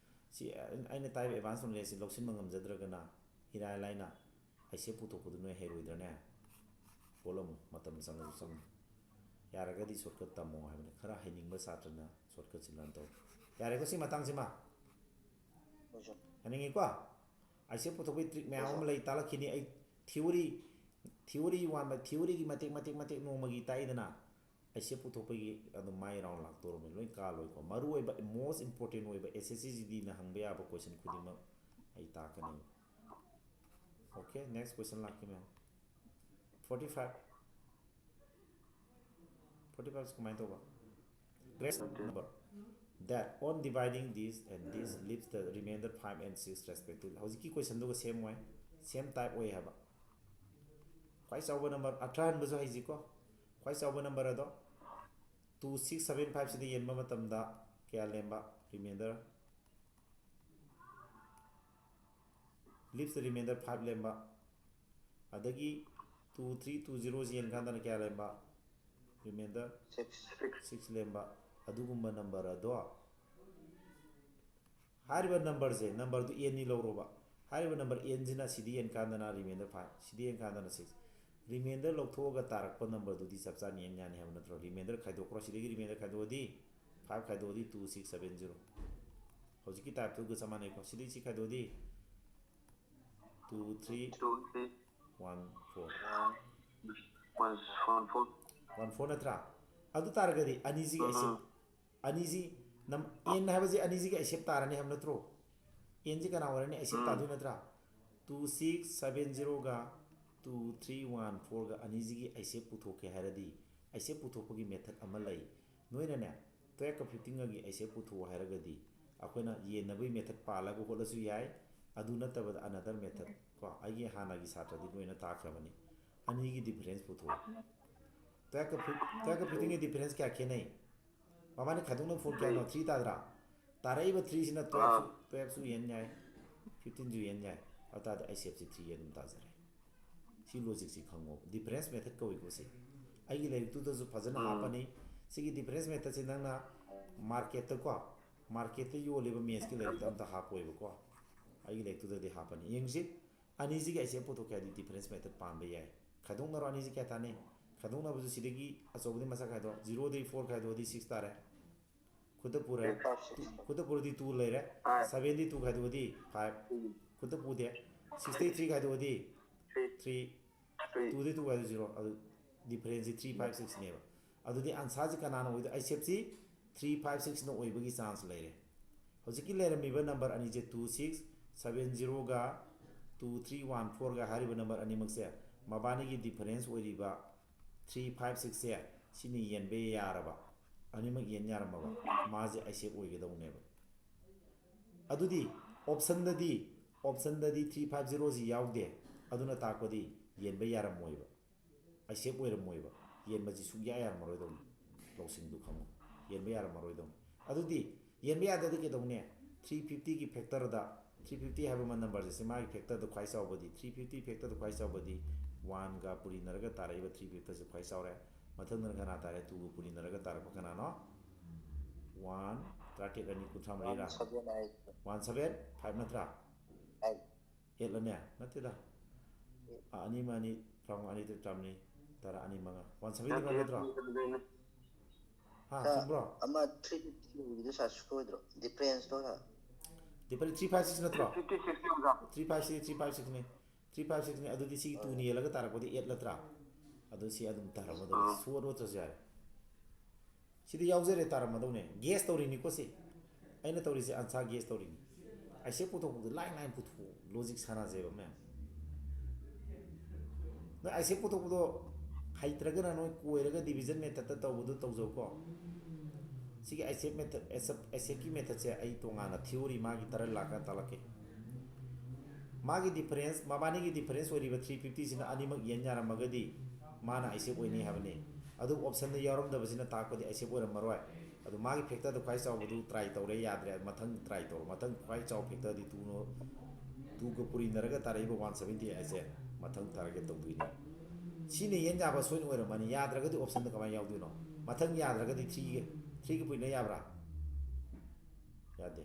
ꯁꯤ ꯑꯩꯅ ꯇꯥꯛꯏꯕ ꯑꯦꯗꯚꯥꯟꯁ ꯅꯣꯂꯦꯖꯁꯦ ꯂꯧꯁꯤꯟꯕ ꯉꯝꯖꯗ꯭ꯔꯒꯅ ꯏꯔꯥꯏ ꯂꯥꯏꯅ ꯑꯥꯏ ꯁꯤ ꯑꯦꯐ ꯄꯨꯊꯣꯛꯄꯗꯨ ꯅꯣꯏ ꯍꯩꯔꯣꯏꯗ꯭ꯔꯅꯦ? ꯍꯣꯠꯂꯝꯃꯨ, ꯃꯇꯝ ꯆꯪꯉꯁꯨ ꯆꯪꯅ꯫ ꯌꯥꯔꯒꯗꯤ shortcut ꯇꯝꯃꯣ ꯍꯥꯏꯕꯅꯤ꯫ ꯈꯔ ꯍꯩꯅꯤꯡꯕ ꯁꯥꯇ꯭ꯔꯅ shortcut ꯁꯤ learn ꯇꯧ꯫ ꯌꯥꯔꯦꯀꯣ ꯁꯤ ꯃꯇꯥꯡꯁꯤꯃ? ꯍꯣꯏ ꯁꯥꯔ꯫ ꯌꯥꯅꯤꯡꯉꯤꯀꯣ? ꯑꯥꯏ ꯁꯤ ꯑꯦꯐ ꯄꯨꯊꯣꯛꯄꯒꯤ trick ꯃꯌꯥꯝ ꯑꯃ ꯂꯩ, ꯇꯥꯛꯂꯛꯈꯤꯅꯤ꯫ ꯑꯩ theory theory one by theoryꯒꯤ ꯃꯇꯦꯛ ꯃꯇꯦꯛ ꯃꯇꯦꯛ ꯅꯣꯡꯃꯒꯤ ꯇꯥꯛꯏꯗꯅ, ꯑꯥꯏ ꯁꯤ ꯑꯦꯐ ꯄꯨꯊꯣꯛꯄꯒꯤ ꯑꯗꯨꯝ ꯃꯥꯏ round ꯂꯥꯛꯇꯧꯔꯕꯅꯤ꯫ ꯂꯣꯏ ꯀꯥꯜꯂꯣꯏꯀꯣ꯫ ꯃꯔꯨ ꯑꯣꯏꯕ most important ꯑꯣꯏꯕ S S C G Dꯅ ꯍꯪꯕ ꯌꯥꯕ question ꯈꯨꯗꯤꯡꯃꯛ ꯑꯩ ꯇꯥꯛꯀꯅꯤ꯫ Okay, next question ꯂꯥꯛꯀꯦ ꯃꯌꯥꯝ꯫ Forty five forty five ꯁꯤ ꯀꯃꯥꯏꯅ ꯇꯧꯕ? Rest number that on dividing this and this leaves the remainder five and six respectively. ꯍꯧꯖꯤꯛꯀꯤ questionꯗꯨꯒ same ꯑꯣꯏ, same type ꯑꯣꯏ ꯍꯥꯏꯕ꯫ ꯈ꯭ꯋꯥꯏ ꯆꯥꯎꯕ number, ꯑꯊ꯭ꯔ ꯍꯟꯕꯁꯨ ꯍꯩꯁꯤꯀꯣ꯫ ꯈ꯭ꯋꯥꯏ ꯆꯥꯎꯕ number ꯑꯗꯣ two six seven five ꯁꯤꯗ ꯌꯦꯟꯕ ꯃꯇꯝꯗ ꯀꯌꯥ ꯂꯦꯝꯕ? Remainder, leaves the remainder five ꯂꯦꯝꯕ꯫ ꯑꯗꯒꯤ two three two zero ꯁꯤ ꯌꯦꯟ ꯀꯥꯟꯗꯅ ꯀꯌꯥ ꯂꯦꯝꯕ? Remainder Six. six ꯂꯦꯝꯕ꯫ ꯑꯗꯨꯒꯨꯝꯕ number ꯑꯗꯣ, ꯍꯥꯏꯔꯤꯕ numberꯁꯦ, numberꯗꯨ n ꯅꯤ ꯂꯧꯔꯣꯕ꯫ ꯍꯥꯏꯔꯤꯕ number n ꯁꯤꯅ ꯁꯤꯗ ꯌꯦꯟ ꯀꯥꯟꯗꯅ remainder five, ꯁꯤꯗ ꯌꯦꯟ ꯀꯥꯟꯗꯅ six꯫ Remainder ꯂꯧꯊꯣꯛꯑꯒ ꯇꯥꯔꯛꯄ numberꯗꯨꯗꯤ ꯆꯞ ꯆꯥꯅ ꯌꯦꯟ ꯌꯥꯅꯤ ꯍꯥꯏꯕ ꯅꯠꯇ꯭ꯔꯣ? Remainder ꯈꯥꯏꯗꯣꯛꯈ꯭ꯔꯣ꯫ ꯁꯤꯗꯒꯤ remainder ꯈꯥꯏꯗꯣꯛꯑꯗꯤ, five ꯈꯥꯏꯗꯣꯛꯑꯗꯤ two six seven zero꯫ ꯍꯧꯖꯤꯛꯀꯤ typeꯇꯨꯒ ꯆꯞ ꯃꯥꯟꯅꯩꯀꯣ꯫ ꯁꯤꯗꯒꯤ ꯁꯤ ꯈꯥꯏꯗꯣꯛꯑꯗꯤ two three Two three one four꯫ one one four. One four ꯅꯠꯇ꯭ꯔꯥ? ꯑꯗꯨ ꯇꯥꯔꯒꯗꯤ ꯑꯅꯤꯁꯤꯒꯤ ꯑꯥꯏ ꯁꯤ ꯑꯦꯐ, ꯑꯅꯤꯁꯤ ꯅꯝ-, n ꯍꯥꯏꯕꯁꯤ ꯑꯅꯤꯁꯤꯒꯤ ꯑꯥꯏ ꯁꯤ ꯑꯦꯐ ꯇꯥꯔꯅꯤ ꯍꯥꯏꯕ ꯅꯠꯇ꯭ꯔꯣ? N ꯁꯤ ꯀꯅꯥ ꯑꯣꯏꯔꯅꯤ? ꯑꯥꯏ ꯁꯤ ꯑꯦꯐ ꯇꯥꯗꯣꯏ ꯅꯠꯇ꯭ꯔꯥ? Two six seven zeroꯒ two three one fourꯒ ꯑꯅꯤꯁꯤꯒꯤ ꯑꯥꯏ ꯁꯤ ꯑꯦꯐ ꯄꯨꯊꯣꯛꯀꯦ ꯍꯥꯏꯔꯗꯤ, ꯑꯥꯏ ꯁꯤ ꯑꯦꯐ ꯄꯨꯊꯣꯛꯄꯒꯤ method ꯑꯃ ꯂꯩ꯫ ꯅꯣꯏꯅꯅꯦ, twelveꯀ fifteenꯒꯒꯤ ꯑꯥꯏ ꯁꯤ ꯑꯦꯐ ꯄꯨꯊꯣꯛꯑꯣ ꯍꯥꯏꯔꯒꯗꯤ, ꯑꯩꯈꯣꯏꯅ ꯌꯦꯟꯅꯕꯒꯤ method ꯄꯥꯜꯂꯒ ꯍꯣꯠꯂꯁꯨ ꯌꯥꯏ꯫ ꯑꯗꯨ ꯅꯠꯇꯕꯗ another method ꯀꯣ, ꯑꯩꯒꯤ ꯍꯥꯟꯅꯒꯤ ꯁꯥꯇ꯭ꯔꯗꯤ ꯂꯣꯏꯅ ꯇꯥꯛꯈ꯭ꯔꯕꯅꯤ꯫ ꯑꯅꯤꯒꯤ difference ꯄꯨꯊꯣꯛꯑꯣ꯫ Twelveꯀ fif-, twelveꯀ fifteenꯒꯤ difference ꯀꯌꯥ ꯈꯦꯠꯅꯩ? ꯃꯕꯥꯅꯤ ꯈꯥꯏꯗꯣꯛꯅꯕ four ꯀꯌꯥꯅꯣ? Three ꯇꯥꯗ꯭ꯔꯥ? ꯇꯥꯔꯛꯏꯕ threeꯁꯤꯅ twelveꯁꯨ, twelveꯁꯨ ꯌꯦꯟ ꯌꯥꯏ, fifteenꯁꯨ ꯌꯦꯟ ꯌꯥꯏ꯫ ꯑꯗꯨ ꯇꯥꯔꯗꯤ ꯑꯥꯏ ꯁꯤ ꯑꯦꯐꯁꯤ three ꯑꯗꯨꯝ ꯇꯥꯖꯔꯦ꯫ ꯁꯤ logicꯁꯤ ꯈꯪꯉꯣ꯫ Difference method ꯀꯧꯏꯀꯣ ꯁꯤ꯫ ꯑꯩꯒꯤ ꯂꯥꯏꯔꯤꯛꯇꯨꯗꯁꯨ ꯐꯖꯅ ꯍꯥꯞꯄꯅꯤ꯫ ꯁꯤꯒꯤ difference methodꯁꯤ ꯅꯪꯅ marketꯇꯀꯣ, marketꯇ ꯌꯣꯜꯂꯤꯕ mathsꯀꯤ ꯂꯥꯏꯔꯤꯛꯇ ꯑꯝꯇ ꯍꯥꯞꯄꯣꯏꯕꯀꯣ꯫ ꯑꯩꯒꯤ ꯂꯥꯏꯔꯤꯛꯇꯨꯗꯗꯤ ꯍꯥꯞꯄꯅꯤ꯫ ꯌꯦꯡꯁꯤ, ꯑꯅꯤꯁꯤꯒꯤ ꯑꯥꯏ ꯁꯤ ꯑꯦꯐ ꯄꯨꯊꯣꯛꯀꯦ ꯍꯥꯏꯗꯤ difference method ꯄꯥꯟꯕ ꯌꯥꯏ꯫ ꯈꯥꯏꯗꯣꯛꯅꯔꯣ, ꯑꯅꯤꯁꯤ ꯀꯌꯥ ꯇꯥꯅꯤ? ꯈꯥꯏꯗꯣꯛꯅꯕꯁꯨ ꯁꯤꯗꯒꯤ ꯑꯆꯧꯕꯗꯤ ꯃꯁꯥ ꯈꯥꯏꯗꯣꯛ, ꯖꯤꯔꯣꯗꯒꯤ ꯐꯣꯔ ꯈꯥꯏꯗꯣꯛꯑꯗꯤ ꯁꯤꯛꯁ ꯇꯥꯔꯦ꯫ ꯈꯨꯠꯇ ꯄꯨꯔꯦ꯫ Three, five, six. ꯈꯨꯠꯇ ꯄꯨꯔꯗꯤ ꯇꯨ ꯂꯩꯔꯦ꯫ Five. ꯁꯚꯦꯟꯗꯤ ꯇꯨ ꯈꯥꯏꯗꯣꯛꯑꯗꯤ ꯐꯥꯏꯚ꯫ ꯈꯨꯠꯇ ꯄꯨꯗꯦ꯫ ꯁꯤꯛꯁꯇꯒꯤ ꯊ꯭ꯔꯤ ꯈꯥꯏꯗꯣꯛꯑꯗꯤ Three. ꯊ꯭ꯔꯤ꯫ Three. ꯇꯨꯗꯤ ꯇꯨ ꯈꯥꯏꯗꯣꯛ ꯖꯤꯔꯣ꯫ ꯑꯗꯨ ꯗꯤꯐꯔꯦꯟꯁꯁꯤ ꯊ꯭ꯔꯤ ꯐꯥꯏꯚ ꯁꯤꯛꯁꯅꯦꯕ꯫ ꯑꯗꯨꯗꯤ ꯑꯟꯁꯥꯔꯁꯤ ꯀꯅꯥꯅ ꯑꯣꯏꯗꯣꯏ? ꯑꯥꯏꯁꯦꯞꯁꯤ ꯊ꯭ꯔꯤ ꯐꯥꯏꯚ ꯁꯤꯛꯁꯅ ꯑꯣꯏꯕꯒꯤ ꯆꯥꯟꯁ ꯂꯩꯔꯦ꯫ ꯍꯧꯖꯤꯛꯀꯤ ꯂꯩꯔꯝꯃꯤꯕ ꯅꯝꯕꯔ ꯑꯅꯤꯁꯦ ꯇꯨ ꯁꯤꯛꯁ ꯁꯚꯦꯟ ꯖꯤꯔꯣꯒ ꯇꯨ ꯊ꯭ꯔꯤ ꯋꯥꯟ ꯐꯣꯔꯒ ꯍꯥꯏꯔꯤꯕ ꯅꯝꯕꯔ ꯑꯅꯤꯃꯛꯁꯦ ꯃꯕꯥꯅꯤꯒꯤ ꯗꯤꯐꯔꯦꯟꯁ ꯑꯣꯏꯔꯤꯕ ꯊ꯭ꯔꯤ ꯐꯥꯏꯚ ꯁꯤꯛꯁꯁꯦ ꯁꯤꯅ ꯌꯦꯟꯕ ꯌꯥꯔꯕ, ꯑꯅꯤꯃꯛ ꯌꯦꯟ ꯌꯥꯔꯝꯃꯕ, ꯃꯥꯁꯦ ꯑꯥꯏꯁꯦꯞ ꯑꯣꯏꯒꯗꯧꯅꯦꯕ꯫ ꯑꯗꯨꯗꯤ ꯑꯣꯞꯁꯟꯗꯗꯤ, ꯑꯣꯞꯁꯟꯗꯗꯤ ꯊ꯭ꯔꯤ ꯐꯥꯏꯚ ꯖꯤꯔꯣꯁꯤ ꯌꯥꯎꯗꯦ꯫ ꯑꯗꯨꯅ ꯇꯥꯛꯄꯗꯤ ꯌꯦꯟꯕ ꯌꯥꯔꯝꯃꯣꯏꯕ, ꯑꯥꯏꯁꯦꯞ ꯑꯣꯏꯔꯝꯃꯣꯏꯕ꯫ ꯌꯦꯟꯕꯁꯤ ꯁꯨꯡꯌꯥ ꯌꯥꯔꯝꯃꯔꯣꯏꯗꯧꯅꯤ꯫ ꯂꯧꯁꯤꯡꯗꯨ ꯈꯪꯉꯨ꯫ ꯌꯦꯟꯕ ꯌꯥꯔꯝꯃꯔꯣꯏꯗꯧꯅꯤ꯫ ꯑꯗꯨꯗꯤ ꯌꯦꯟꯕ ꯌꯥꯗ꯭ꯔꯗꯤ ꯀꯩꯗꯧꯅꯤ? ꯊ꯭ꯔꯤ ꯐꯤꯐꯇꯤꯒꯤ ꯐꯦꯛꯇꯔꯗ, ꯊ꯭ꯔꯤ ꯐꯤꯐꯇꯤ ꯍꯥꯏꯕ ꯑꯃ ꯅꯝꯕꯔꯁꯦ, ꯁꯤ ꯃꯥꯒꯤ ꯐꯦꯛꯇꯔꯗ ꯈ꯭ꯋꯥꯏ ꯆꯥꯎꯕꯗꯤ, ꯊ꯭ꯔꯤ ꯐꯤꯐꯇꯤ ꯐꯦꯛꯇꯔꯗ ꯈ꯭ꯋꯥꯏ ꯆꯥꯎꯕꯗꯤ ꯋꯥꯟꯒ ꯄꯨꯔꯤꯅꯔꯒ ꯇꯥꯔꯛꯏꯕ ꯊ꯭ꯔꯤ ꯐꯦꯛꯇꯔꯁꯦ ꯈ꯭ꯋꯥꯏ ꯆꯥꯎꯔꯦ꯫ ꯃꯊꯪꯗꯅ ꯀꯅꯥ ꯇꯥꯔꯦ? ꯇꯨꯒ ꯄꯨꯔꯤꯅꯔꯒ ꯇꯥꯔꯛꯄ ꯀꯀꯅꯥꯅꯣ? ꯋꯥꯟ, ꯇꯔꯥꯇꯔꯦꯠ ꯑꯅꯤ ꯀꯨꯟꯊ꯭ꯔꯥ ꯃꯔꯤꯔꯥ? One seven eight. One seven five ꯅꯠꯇ꯭ꯔꯥ? Eight. ꯑꯦꯠꯂꯅꯦ? ꯅꯠꯇꯦꯗ꯫ ꯑꯥ, ꯑꯅꯤ ꯑꯃ ꯑꯅꯤ, ꯇꯔꯥꯃꯉꯥ, ꯑꯅꯤ ꯇꯔꯦꯠ ꯇꯔꯥꯃꯔꯤ, ꯇꯔꯥ, ꯑꯅꯤ ꯃꯉꯥ꯫ ꯋꯥꯟ ꯁꯚꯦꯟꯇꯤ ꯐꯥꯏꯚ ꯅꯠꯇ꯭ꯔꯣ? ꯍꯥ, ꯁꯥꯔ, ꯆꯨꯝꯕ꯭ꯔꯣ? ꯑꯃ ꯊ꯭ꯔꯤ ꯐꯤꯐꯇꯤ ꯑꯣꯏꯕꯗꯣ ꯁꯥꯔ ꯁꯣꯏꯗ꯭ꯔꯣ? ꯗꯤꯐꯔꯦꯟꯁꯇꯣ ꯁꯥꯔ꯫ ꯗꯤꯐꯔꯦꯟꯁ ꯊ꯭ꯔꯤ ꯐꯥꯏꯚ ꯁꯤꯛꯁ ꯅꯠꯇ꯭ꯔꯣ? ꯐꯤꯐꯇꯤ ꯁꯤꯛꯁ ꯑꯣꯏꯕ꯭ꯔꯥ? Three five six, three five ꯁꯤꯛꯁꯅꯤ꯫ ꯊ꯭ꯔꯤ ꯐꯥꯏꯚ ꯁꯤꯛꯁꯅꯤ꯫ ꯑꯗꯨꯗꯤ ꯁꯤꯒꯤ ꯇꯨꯅ ꯌꯦꯜꯂꯒ ꯇꯥꯔꯛꯄꯗꯤ ꯑꯦꯠ ꯅꯠꯇ꯭ꯔꯥ? ꯑꯗꯨ ꯁꯤ ꯑꯗꯨꯝ ꯇꯥꯔꯝꯃꯗꯧꯅꯤ꯫ ꯁꯣꯠ ꯅꯠꯇ꯭ꯔꯁꯨ ꯌꯥꯔꯦ꯫ ꯁꯤꯗ ꯌꯥꯎꯖꯔꯦ, ꯇꯥꯔꯝꯃꯗꯧꯅꯦ꯫ ꯒꯦꯁ ꯇꯧꯔꯤꯅꯤꯀꯣ ꯁꯤ꯫ ꯑꯩꯅ ꯇꯧꯔꯤꯁꯦ ꯑꯟꯁꯥꯔ ꯒꯦꯁ ꯇꯧꯔꯤꯅꯤ꯫ ꯑꯥꯏꯁꯦꯞ ꯄꯨꯊꯣꯛꯄꯗꯣ ꯂꯥꯏ ꯂꯥꯏꯅ ꯄꯨꯊꯣꯛꯑꯣ꯫ ꯂꯣꯖꯤꯛ ꯁꯥꯟꯅꯁꯦꯕ ꯃꯌꯥꯝ꯫ ꯅꯣꯏ ꯑꯥꯏꯁꯦꯞ ꯄꯨꯊꯣꯛꯄꯗꯣ ꯍꯩꯇ꯭ꯔꯒꯅ ꯅꯣꯏ ꯀꯣꯏꯔꯒ ꯗꯤꯚꯤꯖꯟ ꯃꯦꯊꯠꯇ ꯇꯧꯕꯗꯣ ꯇꯧꯖꯧꯀꯣ꯫ ꯁꯤꯒꯤ ꯑꯥꯏꯁꯦꯞ ꯃꯦꯊꯠ, ꯑꯥꯏꯁꯦꯞꯀꯤ ꯃꯦꯊꯠꯁꯦ ꯑꯩ ꯇꯣꯉꯥꯟꯅ ꯊꯤꯑꯣꯔꯤ ꯃꯥꯒꯤ ꯇꯔꯟ ꯂꯥꯛꯀꯥꯟꯗ ꯇꯥꯛꯂꯛꯀꯦ꯫ ꯃꯥꯒꯤ ꯗꯤꯐꯔꯦꯟꯁ, ꯃꯕꯥꯅꯤꯒꯤ ꯗꯤꯐꯔꯦꯟꯁ ꯑꯣꯏꯔꯤꯕ ꯊ꯭ꯔꯤ ꯐꯤꯐꯇꯤꯁꯤꯅ ꯑꯅꯤꯃꯛ ꯌꯦꯟ ꯌꯥꯔꯝꯃꯒꯗꯤ ꯃꯥꯅ ꯑꯥꯏꯁꯦꯞ ꯑꯣꯏꯅꯤ ꯍꯥꯏꯕꯅꯤ꯫ ꯑꯗꯨꯕꯨ ꯑꯣꯞꯁꯟꯗ ꯌꯥꯎꯔꯝꯗꯕꯁꯤꯅ ꯇꯥꯛꯄꯗꯤ ꯑꯥꯏꯁꯦꯞ ꯑꯣꯏꯔꯝꯃꯔꯣꯏ꯫ ꯑꯗꯨ ꯃꯥꯒꯤ ꯐꯦꯛꯇꯔꯗ ꯈ꯭ꯋꯥꯏ ꯆꯥꯎꯕꯗꯨ ꯇ꯭ꯔꯥꯏ ꯇꯧꯔꯦ, ꯌꯥꯗ꯭ꯔꯦ, ꯃꯊꯪ ꯇ꯭ꯔꯥꯏ ꯇꯧꯔꯣ꯫ ꯃꯊꯪ ꯈ꯭ꯋꯥꯏ ꯆꯥꯎꯕ ꯐꯦꯛꯇꯔꯗꯤ ꯇꯨꯅꯣ, ꯇꯨꯒ ꯄꯨꯔꯤꯅꯔꯒ ꯇꯥꯔꯛꯏꯕ ꯋꯥꯟ ꯁꯚꯦꯟꯇꯤ ꯑꯥꯏꯠꯁꯦ ꯃꯊꯪ ꯇꯥꯔꯒꯦꯠ ꯇꯧꯗꯣꯏꯅꯤ꯫ ꯁꯤꯅ ꯌꯦꯟ ꯌꯥꯕ ꯁꯣꯏꯅ ꯑꯣꯏꯔꯝꯃꯅꯤ꯫ ꯌꯥꯗ꯭ꯔꯒꯗꯤ ꯑꯣꯞꯁꯟꯗ ꯀꯃꯥꯏꯅ ꯌꯥꯎꯗꯣꯏꯅꯣ? ꯃꯊꯪ ꯌꯥꯗ꯭ꯔꯒꯗꯤ ꯊ꯭ꯔꯤꯒ, ꯊ꯭ꯔꯤꯒ ꯄꯨꯔꯤꯅ ꯌꯥꯕ꯭ꯔꯥ? ꯌꯥꯗꯦ꯫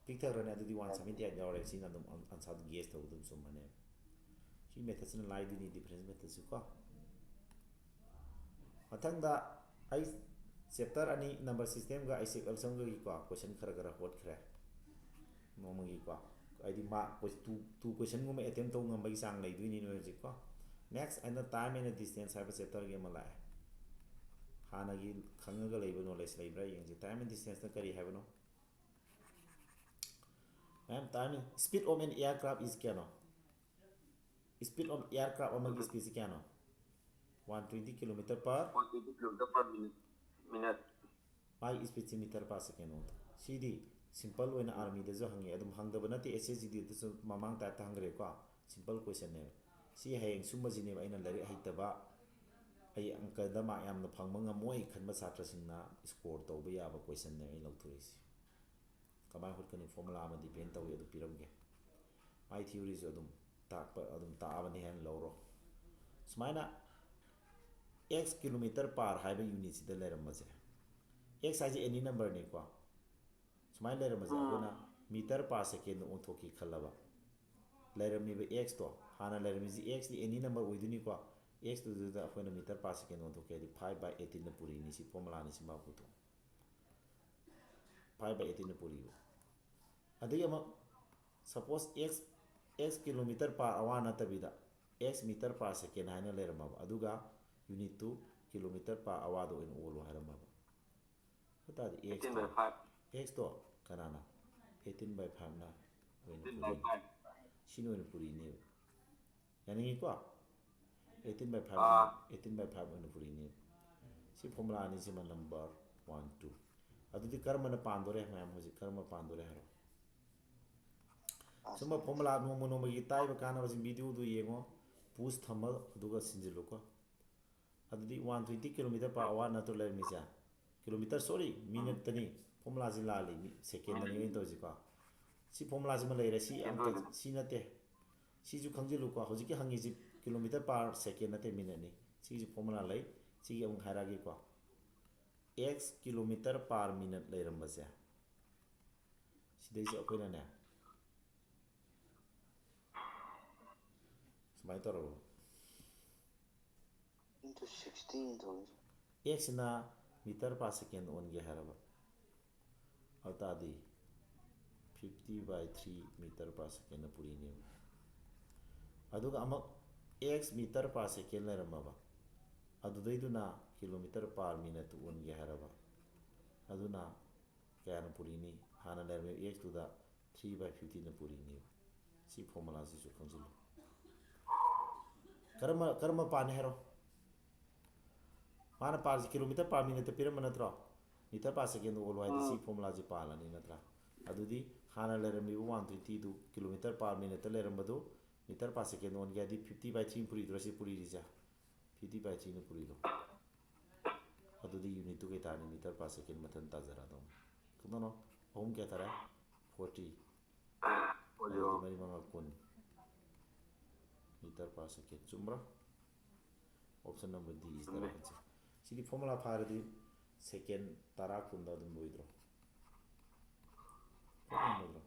ꯄꯤꯛꯊꯈ꯭ꯔꯅꯤ꯫ ꯑꯗꯨꯗꯤ ꯋꯥꯟ ꯁꯚꯦꯟꯇꯤ ꯑꯥꯏꯠ ꯌꯥꯎꯔꯦ꯫ ꯁꯤꯅ ꯑꯗꯨꯝ ꯑꯟꯁꯥꯔꯗ ꯒꯦꯁ ꯇꯧꯕ ꯑꯗꯨꯝ ꯆꯨꯝꯃꯅꯦꯕ꯫ ꯁꯤ ꯃꯦꯊꯠꯁꯤꯅ ꯂꯥꯏꯗꯣꯏꯅꯤ, ꯗꯤꯐꯔꯦꯟꯁ ꯃꯦꯊꯠꯁꯤ ꯀꯣ꯫ ꯃꯊꯪꯗ ꯑꯩ ꯆꯦꯞꯇꯔ ꯑꯅꯤ, ꯅꯝꯕꯔ ꯁꯤꯁꯇꯦꯝꯒ ꯑꯩꯁꯦꯛ ꯑꯦꯜꯒꯣꯔꯤꯊꯝꯒꯒꯤꯀꯣ, ꯀꯣꯏꯁꯟ ꯈꯔ ꯈꯔ ꯍꯣꯠꯈ꯭ꯔꯦ ꯅꯣꯡꯃꯒꯤꯀꯣ꯫ ꯍꯥꯏꯗꯤ ꯃꯥꯔꯛ ꯇꯨ ꯇꯨ ꯀꯣꯏꯁꯟꯒꯨꯝꯕ ꯑꯦꯇꯦꯝ ꯇꯧ ꯉꯝꯕꯒꯤ ꯆꯥꯡ ꯂꯩꯗꯣꯏꯅꯤ ꯅꯣꯏ ꯍꯧꯖꯤꯛꯀꯣ꯫ ꯅꯦꯛꯁ ꯑꯩꯅ ꯇꯥꯏꯝ ꯑꯦꯟ ꯗꯤꯁꯇꯦꯟꯁ ꯍꯥꯏꯕ ꯆꯦꯞꯇꯔꯒꯤ ꯑꯃ ꯂꯥꯛꯑꯦ꯫ ꯍꯥꯟꯅꯒꯤ ꯈꯪꯉꯒ ꯂꯩꯕ ꯅꯣꯂꯦꯖ ꯂꯩꯕ꯭ꯔꯥ ꯌꯦꯡꯁꯤ꯫ ꯇꯥꯏꯝ ꯑꯦꯟ ꯗꯤꯁꯇꯦꯟꯁꯅ ꯀꯔꯤ ꯍꯥꯏꯕꯅꯣ? ꯃꯌꯥꯝ time, speed of an aircraft is ꯀꯌꯥꯅꯣ? Speed of aircraft ꯑꯃꯒꯤ speedꯁꯤ ꯀꯌꯥꯅꯣ? One twenty kilometer per, One twenty kilometer per minute. Minute. ꯃꯥꯒꯤ speedꯁꯤ meter per second ꯑꯣꯟꯊꯣꯛ꯫ ꯁꯤꯗꯤ ꯁꯤꯝꯄꯜ ꯑꯣꯏꯅ ꯑꯥꯔꯃꯤꯗꯁꯨ ꯍꯪꯉꯤ, ꯑꯗꯨꯝ ꯍꯪꯗꯕ ꯅꯠꯇꯦ꯫ ꯑꯦꯁ ꯑꯦꯁ ꯖꯤ ꯗꯤꯗꯁꯨ ꯃꯃꯥꯡ ꯇꯥꯏꯞꯇ ꯍꯪꯈ꯭ꯔꯦꯀꯣ, ꯁꯤꯝꯄꯜ ꯀꯣꯏꯁꯟꯅꯦꯕ꯫ ꯁꯤ ꯍꯌꯦꯡ ꯁꯨꯝꯕꯁꯤꯅꯦꯕ ꯑꯩꯅ ꯂꯥꯏꯔꯤꯛ ꯍꯩꯇꯕ, ꯑꯩ ꯑꯪꯀꯗ ꯃꯥꯔꯛ ꯌꯥꯝꯅ ꯐꯪꯕ ꯉꯝꯃꯣꯏ ꯈꯟꯕ ꯁꯥꯇ꯭ꯔꯁꯤꯡꯅ ꯁ꯭ꯀꯣꯔ ꯇꯧꯕ ꯌꯥꯕ ꯀꯣꯏꯁꯟꯅꯦ ꯑꯩ ꯂꯧꯊꯣꯔꯛꯏꯁꯦ꯫ ꯀꯃꯥꯏꯅ ꯍꯣꯠꯀꯅꯤ? ꯐꯣꯔꯃꯨꯂꯥ ꯑꯃ ꯗꯤꯄꯦꯟ ꯇꯧꯏ, ꯑꯗꯨ ꯄꯤꯔꯝꯒꯦ꯫ ꯃꯥꯏ ꯊꯤꯑꯣꯔꯤꯁꯨ ꯑꯗꯨꯝ ꯇꯥꯛꯄ, ꯑꯗꯨꯝ ꯇꯥꯛꯑꯕꯅꯤ ꯍꯥꯏꯅ ꯂꯧꯔꯣ꯫ ꯁꯨꯃꯥꯏꯅ ꯑꯦꯛꯁ ꯀꯤꯂꯣꯃꯤꯇꯔ ꯄꯥꯔ ꯍꯥꯏꯕ ꯌꯨꯅꯤꯠꯁꯤꯗ ꯂꯩꯔꯝꯕꯁꯦ, ꯑꯦꯛꯁ ꯍꯥꯏꯁꯦ ꯑꯦꯅꯤ ꯅꯝꯕꯔꯅꯤꯀꯣ꯫ ꯁꯨꯃꯥꯏꯅ ꯂꯩꯔꯝꯕꯁꯦ ꯑꯩꯈꯣꯏꯅ ꯃꯤꯇꯔ ꯄꯥꯔ ꯁꯦꯀꯦꯟꯗ ꯑꯣꯟꯊꯣꯛꯀꯦ ꯈꯜꯂꯕ, ꯂꯩꯔꯝꯃꯤꯕ ꯑꯦꯛꯁꯇꯣ, ꯍꯥꯟꯅ ꯂꯩꯔꯝꯃꯤꯁꯤ ꯑꯦꯛꯁꯇꯤ ꯑꯦꯅꯤ ꯅꯝꯕꯔ ꯑꯣꯏꯗꯣꯏꯅꯤꯀꯣ꯫ ꯑꯦꯛꯁꯇꯨꯗ ꯑꯩꯈꯣꯏꯅ ꯃꯤꯇꯔ ꯄꯥꯔ ꯁꯦꯀꯦꯟ ꯑꯣꯟꯊꯣꯛꯀꯦ ꯍꯥꯏꯗꯤ ꯐꯥꯏꯚ ꯕꯥꯏ ꯑꯦꯇꯤꯟꯅ ꯄꯨꯔꯤꯅꯤ꯫ ꯁꯤ ꯐꯣꯔꯃꯨꯂꯥꯅꯤ, ꯁꯤ ꯃꯥ ꯄꯨꯊꯣꯛ꯫ ꯐꯥꯏꯚ ꯕꯥꯏ ꯑꯦꯇꯤꯟꯅ ꯄꯨꯔꯤꯕ꯫ ꯑꯗꯒꯤ ꯑꯃꯨꯛ ꯁꯄꯣꯁ ꯑꯦꯛꯁ ꯑꯦꯛꯁ ꯀꯤꯂꯣꯃꯤꯇꯔ ꯄꯥꯔ ꯑꯋꯥꯔ ꯅꯠꯇꯕꯤꯗ ꯑꯦꯛꯁ ꯃꯤꯇꯔ ꯄꯥꯔ ꯁꯦꯀꯦꯟ ꯍꯥꯏꯅ ꯂꯩꯔꯝꯃꯕ, ꯑꯗꯨꯒ ꯌꯨꯅꯤꯠꯇꯨ ꯀꯤꯂꯣꯃꯤꯇꯔ ꯄꯥꯔ ꯑꯋꯥꯔꯗ ꯑꯣꯏꯅ ꯑꯣꯜꯂꯣ ꯍꯥꯏꯔꯝꯃꯕ꯫ ꯑꯗꯨ ꯇꯥꯔꯗꯤ Eighteen ꯑꯦꯛꯁꯇꯣ, by five. ꯑꯦꯛꯁꯇꯣ ꯀꯅꯥꯅ? ꯑꯦꯇꯤꯟ ꯕꯥꯏ ꯐꯥꯏꯚꯅ ꯑꯣꯏꯅ Eighteen by ꯄꯨꯔꯤꯅꯤ꯫ five. ꯁꯤꯅ ꯑꯣꯏꯅ ꯄꯨꯔꯤꯅꯦꯕ꯫ ꯌꯥꯅꯤꯡꯉꯤꯀꯣ? ꯑꯦꯇꯤꯟ ꯕꯥꯏ ꯐꯥꯏꯚ, ꯑꯥ꯫ ꯑꯦꯇꯤꯟ ꯕꯥꯏ ꯐꯥꯏꯚ ꯑꯣꯏꯅ ꯄꯨꯔꯤꯅꯦꯕ꯫ ꯁꯤ ꯐꯣꯔꯃꯨꯂꯥ ꯑꯅꯤꯁꯤꯃ ꯅꯝꯕꯔ ꯋꯥꯟ, ꯇꯨ꯫ ꯑꯗꯨꯗꯤ ꯀꯔꯝꯕꯅ ꯄꯥꯟꯗꯣꯔꯦ? ꯃꯌꯥꯝ ꯍꯧꯖꯤꯛ ꯀꯔꯝꯕ ꯄꯥꯟꯗꯣꯔꯦ ꯍꯥꯏꯔꯣ? ꯁꯨꯝꯕ ꯐꯣꯔꯃꯨꯂꯥ ꯅꯣꯡꯃ ꯅꯣꯡꯃꯒꯤ ꯇꯥꯛꯏꯕ ꯀꯥꯟꯅꯕꯁꯤꯡ ꯚꯤꯗꯤꯑꯣꯗꯨ ꯌꯦꯡꯉꯣ, ꯄꯨꯁ ꯊꯝꯃꯜ ꯑꯗꯨꯒ ꯁꯤꯟꯖꯤꯜꯂꯨꯀꯣ꯫ ꯑꯗꯨꯗꯤ ꯋꯥꯟ ꯇ꯭ꯋꯦꯟꯇꯤ ꯀꯤꯂꯣꯃꯤꯇꯔ ꯄꯥꯔ ꯑꯋꯥꯔ ꯅꯠꯇ꯭ꯔꯣ ꯂꯩꯔꯝꯃꯤꯁꯦ? ꯀꯤꯂꯣꯃꯤꯇꯔ, ꯁꯣꯔꯤ, ꯃꯤꯅꯠꯇꯅꯤ꯫ ꯐꯣꯔꯃꯨꯂꯥꯁꯤ ꯂꯥꯜꯂꯤ, ꯃꯤ ꯁꯦꯀꯦꯟꯗꯅꯤ ꯑꯩꯅ ꯇꯧꯔꯤꯁꯤꯀꯣ꯫ ꯁꯤ ꯐꯣꯔꯃꯨꯂꯥꯁꯤꯃ ꯂꯩꯔꯦ, ꯁꯤ ꯑꯃꯨꯛꯀ, ꯁꯤ ꯅꯠꯇꯦ꯫ ꯁꯤꯁꯨ ꯈꯪꯖꯤꯜꯂꯨꯀꯣ, ꯍꯧꯖꯤꯛꯀꯤ ꯍꯪꯉꯤꯁꯤ ꯀꯤꯂꯣꯃꯤꯇꯔ ꯄꯥꯔ ꯁꯦꯀꯦꯟ ꯅꯠꯇꯦ, ꯃꯤꯅꯠꯅꯤ꯫ ꯁꯤꯒꯤꯁꯨ ꯐꯣꯔꯃꯨꯂꯥ ꯂꯩ, ꯁꯤꯒꯤ ꯑꯃꯨꯛ ꯍꯥꯏꯔꯛꯑꯒꯦꯀꯣ꯫ ꯑꯦꯛꯁ ꯀꯤꯂꯣꯃꯤꯇꯔ ꯄꯥꯔ ꯃꯤꯅꯠ ꯂꯩꯔꯝꯕꯁꯦ, ꯁꯤꯗꯩꯁꯤ ꯑꯩꯈꯣꯏꯅꯅꯦ, ꯁꯨꯃꯥꯏꯅ ꯇꯧꯔꯕ꯫ Into sixteen ꯇꯧꯔꯤꯁꯦ꯫ ꯑꯦꯛꯁꯁꯤꯅ meter per second ꯑꯣꯟꯒꯦ ꯍꯥꯏꯔꯕ, ꯑꯗꯨ ꯇꯥꯔꯗꯤ fifty by three meter per second ꯄꯨꯔꯤꯅꯦꯕ꯫ ꯑꯗꯨꯒ ꯑꯃꯨꯛ X meter per second ꯂꯩꯔꯝꯃꯕ, ꯑꯗꯨꯗꯩꯗꯨꯅ kilometer per minute ꯑꯣꯟꯒꯦ ꯍꯥꯏꯔꯕ, ꯑꯗꯨꯅ ꯀꯌꯥꯅ ꯄꯨꯔꯤꯅꯤ? ꯍꯥꯟꯅ ꯂꯩꯔꯝꯃꯤꯕ ꯑꯦꯛꯁꯇꯨꯗ three by fiftyꯅ ꯄꯨꯔꯤꯅꯦꯕ꯫ ꯁꯤ ꯐꯣꯔꯃꯨꯂꯥꯁꯤꯁꯨ ꯈꯪꯖꯤꯜꯂꯨ꯫ ꯀꯔꯝꯕ, ꯀꯔꯝꯕ ꯄꯥꯅꯤ ꯍꯥꯏꯔꯣ? ꯃꯥꯅ ꯄꯥꯔꯤꯁꯤ kilometer per minute ꯄꯤꯔꯝꯕ ꯅꯠꯇ꯭ꯔꯣ? Meter per second ꯑꯣꯜꯂꯣ ꯍꯥꯏꯗꯤ ꯁꯤ ꯎꯝ꯫ ꯐꯣꯔꯃꯨꯂꯥꯁꯤ ꯄꯥꯜꯂꯅꯤ ꯅꯠꯇ꯭ꯔꯥ? ꯑꯗꯨꯗꯤ ꯍꯥꯟꯅ ꯂꯩꯔꯝꯃꯤꯕ one twentyꯗꯨ kilometer per minute ꯂꯩꯔꯝꯕꯗꯨ meter per second ꯑꯣꯟꯒꯦ ꯍꯥꯏꯗꯤ fifty by three ꯄꯨꯔꯤꯗ꯭ꯔꯣ ꯁꯤ ꯄꯨꯔꯤꯔꯤꯁꯦ? Fifty by threeꯅ ꯄꯨꯔꯤꯗꯣ꯫ ꯑꯗꯨꯗꯤ unitꯇꯨ ꯀꯩ ꯇꯥꯔꯅꯤ? Meter per second ꯃꯊꯟ ꯇꯥꯖꯔꯛꯑꯗꯧꯅꯤ꯫ ꯈꯪꯗꯅꯣ? ꯑꯍꯨꯝ ꯀꯌꯥ ꯇꯥꯔꯦ? Forty꯫ Forty꯫ ꯑꯗꯨꯗꯤ ꯃꯔꯤ ꯃꯉꯥ ꯀꯨꯟ meter per second꯫ ꯆꯨꯝꯕ꯭ꯔꯥ? Option number D is the right answer꯫ ꯁꯤꯗꯤ ꯐꯣꯔꯃꯨꯂꯥ ꯐꯥꯔꯗꯤ ꯁꯦꯀꯦꯟ ꯇꯔꯥ ꯀꯨꯟꯗ ꯑꯗꯨꯝ ꯂꯣꯏꯗ꯭ꯔꯣ? ꯀꯣꯛ ꯉꯝꯃꯣꯏꯗ꯭ꯔꯣ?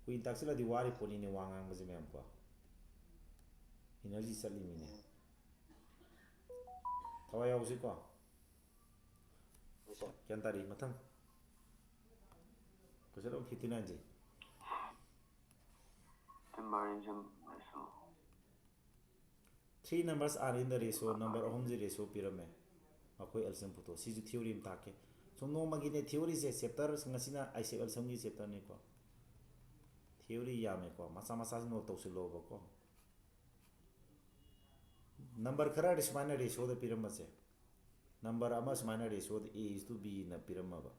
ꯀꯨꯏꯅ ꯇꯥꯛꯁꯤꯜꯂꯗꯤ ꯋꯥꯔꯤ ꯄꯣꯠꯅꯤꯅꯦ ꯋꯥ ꯉꯥꯡꯕꯁꯦ ꯃꯌꯥꯝ ꯀꯣ꯫ Energy ꯆꯠꯂꯤꯃꯤꯅꯦ꯫ ꯊꯋꯥꯏ ꯌꯥꯎꯁꯤꯀꯣ꯫ ꯒ꯭ꯌꯥꯟ ꯇꯥꯔꯤ꯫ ꯃꯊꯪ꯫ Question number fifty nineꯁꯦ꯫ Three numbers are in the ratio, number ꯑꯍꯨꯝꯁꯤ ratio ꯄꯤꯔꯝꯃꯦ꯫ ꯃꯈꯣꯏ L C M ꯄꯨꯊꯣꯛ꯫ ꯁꯤꯁꯨ theory ꯑꯃ ꯇꯥꯛꯀꯦ꯫ ꯁꯨꯝ ꯅꯣꯡꯃꯒꯤꯅꯦ theoryꯁꯦ, chapter ꯉꯁꯤꯅ I C F L C Mꯒꯤ chapterꯅꯤꯀꯣ꯫ Theory ꯌꯥꯝꯃꯦꯀꯣ꯫ ꯃꯆꯥ ꯃꯆꯥꯁꯤ note ꯇꯧꯁꯤꯜꯂꯣꯕꯀꯣ꯫ Number ꯈꯔꯗꯤ ꯁꯨꯃꯥꯏꯅ ratioꯗ ꯄꯤꯔꯝꯕꯁꯦ꯫ Number ꯑꯃ ꯁꯨꯃꯥꯏꯅ ratioꯗ A is to Bꯅ ꯄꯤꯔꯝꯃꯕ꯫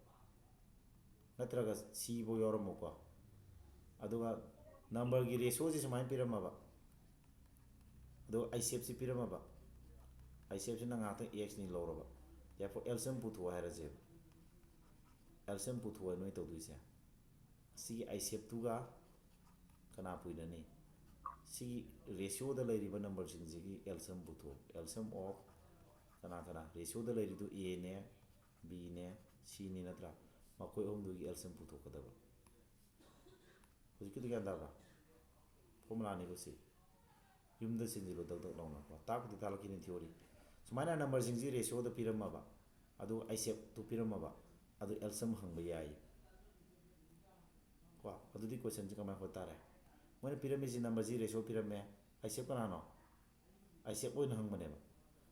ꯅꯠꯇ꯭ꯔꯒ C ꯐꯧ ꯌꯥꯎꯔꯝꯃꯨꯀꯣ꯫ ꯑꯗꯨꯒ numberꯒꯤ ratioꯁꯤ ꯁꯨꯃꯥꯏꯅ ꯄꯤꯔꯝꯃꯕ꯫ ꯑꯗꯨꯒ I C Fꯁꯤ ꯄꯤꯔꯝꯃꯕ꯫ I C Fꯁꯤꯅ ꯉꯥꯛꯇꯪ Xꯅꯤ ꯂꯧꯔꯕ꯫ Therefore L C M ꯄꯨꯊꯣꯛꯑꯣ ꯍꯥꯏꯔꯁꯦꯕ꯫ L C M ꯄꯨꯊꯣꯛꯑꯣ ꯅꯣꯏ ꯇꯧꯗꯣꯏꯁꯦ꯫ ꯁꯤꯒꯤ I C Fꯇꯨꯒ ꯀꯅꯥ ꯄꯨꯏꯅꯅꯤ? ꯁꯤꯒꯤ ratioꯗ ꯂꯩꯔꯤꯕ numberꯁꯤꯡꯁꯤꯒꯤ L C M ꯄꯨꯊꯣꯛ꯫ L C M of ꯀꯅꯥ ꯀꯅꯥ? Ratioꯗ ꯂꯩꯔꯤꯗꯨ Aꯅꯦ, Bꯅꯦ, Cꯅꯤ ꯅꯠꯇ꯭ꯔꯥ? ꯃꯈꯣꯏ ꯑꯍꯨꯝꯗꯨꯒꯤ L C M ꯄꯨꯊꯣꯛꯀꯗꯕ꯫ ꯍꯧꯖꯤꯛꯀꯤꯗꯨ ꯒ꯭ꯌꯥꯟ ꯇꯥꯕ꯭ꯔꯥ? ꯐꯣꯔꯃꯨꯂꯥꯅꯤꯀꯣ ꯁꯤ꯫ ꯌꯨꯝꯗ ꯁꯤꯟꯖꯤꯜꯂꯨ ꯗꯛ ꯗꯛ ꯂꯥꯎꯅꯀꯣ꯫ ꯇꯥꯛꯄꯗꯤ ꯇꯥꯛꯂꯛꯈꯤꯅꯤ theory꯫ ꯁꯨꯃꯥꯏꯅ ꯅꯝꯕꯔꯁꯤꯡꯁꯤ ꯔꯦꯁꯤꯌꯣꯗ ꯄꯤꯔꯝꯃꯕ, ꯑꯗꯨꯒ ꯑꯥꯏꯁꯦꯞꯇꯨ ꯄꯤꯔꯝꯃꯕ, ꯑꯗꯨ ꯑꯦꯜꯁꯝ ꯍꯪꯕ ꯌꯥꯏ꯫ ꯀꯣ, ꯑꯗꯨꯗꯤ ꯀꯣꯏꯁꯟꯁꯤ ꯀꯃꯥꯏꯅ ꯍꯣꯠ ꯇꯥꯔꯦ? ꯃꯣꯏꯅ ꯄꯤꯔꯝꯃꯤꯁꯤ ꯅꯝꯕꯔꯁꯤ ꯔꯦꯁꯤꯌꯣ ꯄꯤꯔꯝꯃꯦ, ꯑꯥꯏꯁꯦꯞ ꯀꯅꯥꯅꯣ? ꯑꯥꯏꯁꯦꯞ ꯑꯣꯏꯅ ꯍꯪꯕꯅꯦꯕ꯫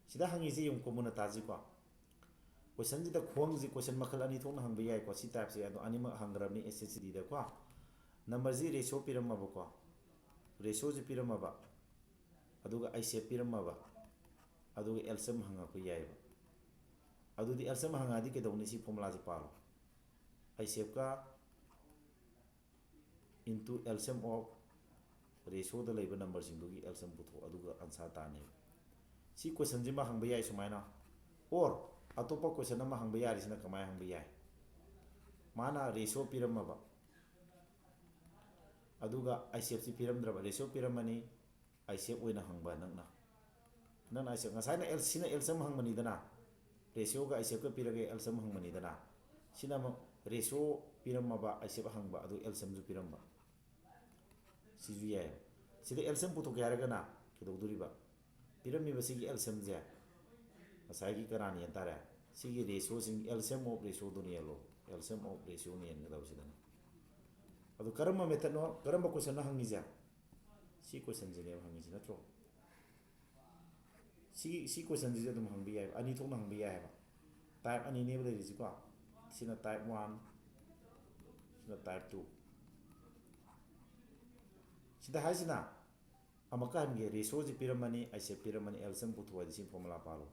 ꯁꯤꯗ ꯍꯪꯉꯤꯁꯤ ꯌꯦꯡꯉꯨꯀꯣ, ꯃꯨꯟꯅ ꯇꯥꯁꯤꯀꯣ꯫ ꯀꯣꯏꯁꯟꯁꯤꯗ ꯈꯨꯍꯪꯁꯤ ꯀꯣꯏꯁꯟ ꯃꯈꯜ ꯑꯅꯤ ꯊꯣꯛꯅ ꯍꯪꯕ ꯌꯥꯏꯀꯣ꯫ ꯁꯤ ꯇꯥꯏꯞꯁꯦ ꯑꯗꯣ ꯑꯅꯤꯃꯛ ꯍꯪꯈ꯭ꯔꯕꯅꯤ ꯑꯦꯁ ꯑꯦꯁ ꯁꯤ ꯗꯤꯗꯀꯣ꯫ ꯅꯝꯕꯔꯁꯤ ꯔꯦꯁꯤꯌꯣ ꯄꯤꯔꯝꯃꯕꯀꯣ, ꯔꯦꯁꯤꯌꯣꯁꯤ ꯄꯤꯔꯝꯃꯕ, ꯑꯗꯨꯒ ꯑꯥꯏꯁꯦꯞ ꯄꯤꯔꯝꯃꯕ, ꯑꯗꯨꯒ ꯑꯦꯜꯁꯝ ꯍꯪꯉꯛꯄ ꯌꯥꯏꯑꯕ꯫ ꯑꯗꯨꯗꯤ ꯑꯦꯜꯁꯝ ꯍꯪꯉꯛꯑꯗꯤ ꯀꯩꯗꯧꯅꯤ? ꯁꯤ ꯐꯣꯔꯃꯨꯂꯥꯁꯤ ꯄꯥꯔꯣ꯫ ꯑꯥꯏꯁꯦꯞꯀ into L C M of ꯔꯦꯁꯤꯌꯣꯗ ꯂꯩꯕ ꯅꯝꯕꯔꯁꯤꯡꯗꯨꯒꯤ ꯑꯦꯜꯁꯝ ꯄꯨꯊꯣꯛ, ꯑꯗꯨꯒ ꯑꯟꯁꯥꯔ ꯇꯥꯅꯦꯕ꯫ ꯁꯤ ꯀꯣꯏꯁꯟꯁꯤꯃ ꯍꯪꯕ ꯌꯥꯏ ꯁꯨꯃꯥꯏꯅ꯫ ꯑꯣꯔ ꯑꯇꯣꯞꯄ ꯀꯣꯏꯁꯟ ꯑꯃ ꯍꯪꯕ ꯌꯥꯔꯤꯁꯤꯅ ꯀꯃꯥꯏꯅ ꯍꯪꯕ ꯌꯥꯏ? ꯃꯥꯅ ꯔꯦꯁꯤꯌꯣ ꯄꯤꯔꯝꯃꯕ, ꯑꯗꯨꯒ ꯑꯥꯏꯁꯦꯞꯁꯤ ꯄꯤꯔꯝꯗ꯭ꯔꯕ, ꯔꯦꯁꯤꯌꯣ ꯄꯤꯔꯝꯃꯅꯤ, ꯑꯥꯏꯁꯦꯞ ꯑꯣꯏꯅ ꯍꯪꯕ ꯅꯪꯅ꯫ ꯅꯪꯅ ꯑꯥꯏꯁꯦꯞ, ꯉꯁꯥꯏꯅ ꯑꯦꯜ, ꯁꯤꯅ ꯑꯦꯜꯁꯝ ꯍꯪꯕꯅꯤꯗꯅ, ꯔꯦꯁꯤꯌꯣꯒ ꯑꯥꯏꯁꯦꯞꯀ ꯄꯤꯔꯒ ꯑꯦꯜꯁꯝ ꯍꯪꯕꯅꯤꯗꯅ꯫ ꯁꯤꯅ ꯑꯃꯨꯛ ꯔꯦꯁꯤꯌꯣ ꯄꯤꯔꯝꯃꯕ, ꯑꯥꯏꯁꯦꯞ ꯍꯪꯕ, ꯑꯗꯨ ꯑꯦꯜꯁꯝꯁꯨ ꯄꯤꯔꯝꯕ꯫ ꯁꯤꯁꯨ ꯌꯥꯏ꯫ ꯁꯤꯗ ꯑꯦꯜꯁꯝ ꯄꯨꯊꯣꯛꯀꯦ ꯍꯥꯏꯔꯒꯅ ꯀꯩꯗꯧꯗꯣꯔꯤꯕ? ꯄꯤꯔꯝꯃꯤꯕꯁꯤꯒꯤ ꯑꯦꯜꯁꯝꯁꯦ ꯉꯁꯥꯏꯒꯤ ꯀꯅꯥꯅ ꯌꯦꯟ ꯇꯥꯔꯦ? ꯁꯤꯒꯤ ꯔꯦꯁꯤꯌꯣꯁꯤꯡ, L C M of ꯔꯦꯁꯤꯌꯣꯗꯨꯅ ꯌꯦꯜꯂꯣ꯫ L C M of ꯔꯦꯁꯤꯌꯣꯅ ꯌꯦꯟꯒꯗꯕꯁꯤꯗꯅ꯫ ꯑꯗꯨ ꯀꯔꯝꯕ ꯃꯦꯊꯠꯅꯣ, ꯀꯔꯝꯕ ꯀꯣꯏꯁꯟꯅꯣ ꯍꯪꯉꯤꯁꯦ? ꯁꯤ ꯀꯣꯏꯁꯟꯁꯤꯅꯦꯕ ꯍꯪꯉꯤꯁꯤ ꯅꯠꯇ꯭ꯔꯣ? ꯁꯤ, ꯁꯤ ꯀꯣꯏꯁꯟꯁꯤꯁꯨ ꯑꯗꯨꯝ ꯍꯪꯕ ꯌꯥꯏꯕ, ꯑꯅꯤ ꯊꯣꯛꯅ ꯍꯪꯕ ꯌꯥꯏ ꯍꯥꯏꯕ꯫ ꯇꯥꯏꯞ ꯑꯅꯤꯅꯦꯕ ꯂꯩꯔꯤꯁꯤꯀꯣ꯫ ꯁꯤꯅ ꯇꯥꯏꯞ ꯋꯥꯟ, ꯁꯤꯅ ꯇꯥꯏꯞ ꯇꯨ꯫ ꯁꯤꯗ ꯍꯥꯏꯁꯤꯅ ꯑꯃꯨꯛꯀ ꯍꯟꯒꯦ, ꯔꯦꯁꯤꯌꯣꯁꯤ ꯄꯤꯔꯝꯃꯅꯤ, ꯑꯥꯏꯁꯦꯞ ꯄꯤꯔꯝꯃꯅꯤ, ꯑꯦꯜꯁꯝ ꯄꯨꯊꯣꯛꯑꯗꯤ ꯁꯤ ꯐꯣꯔꯃꯨꯂꯥ ꯄꯥꯜꯂꯣ꯫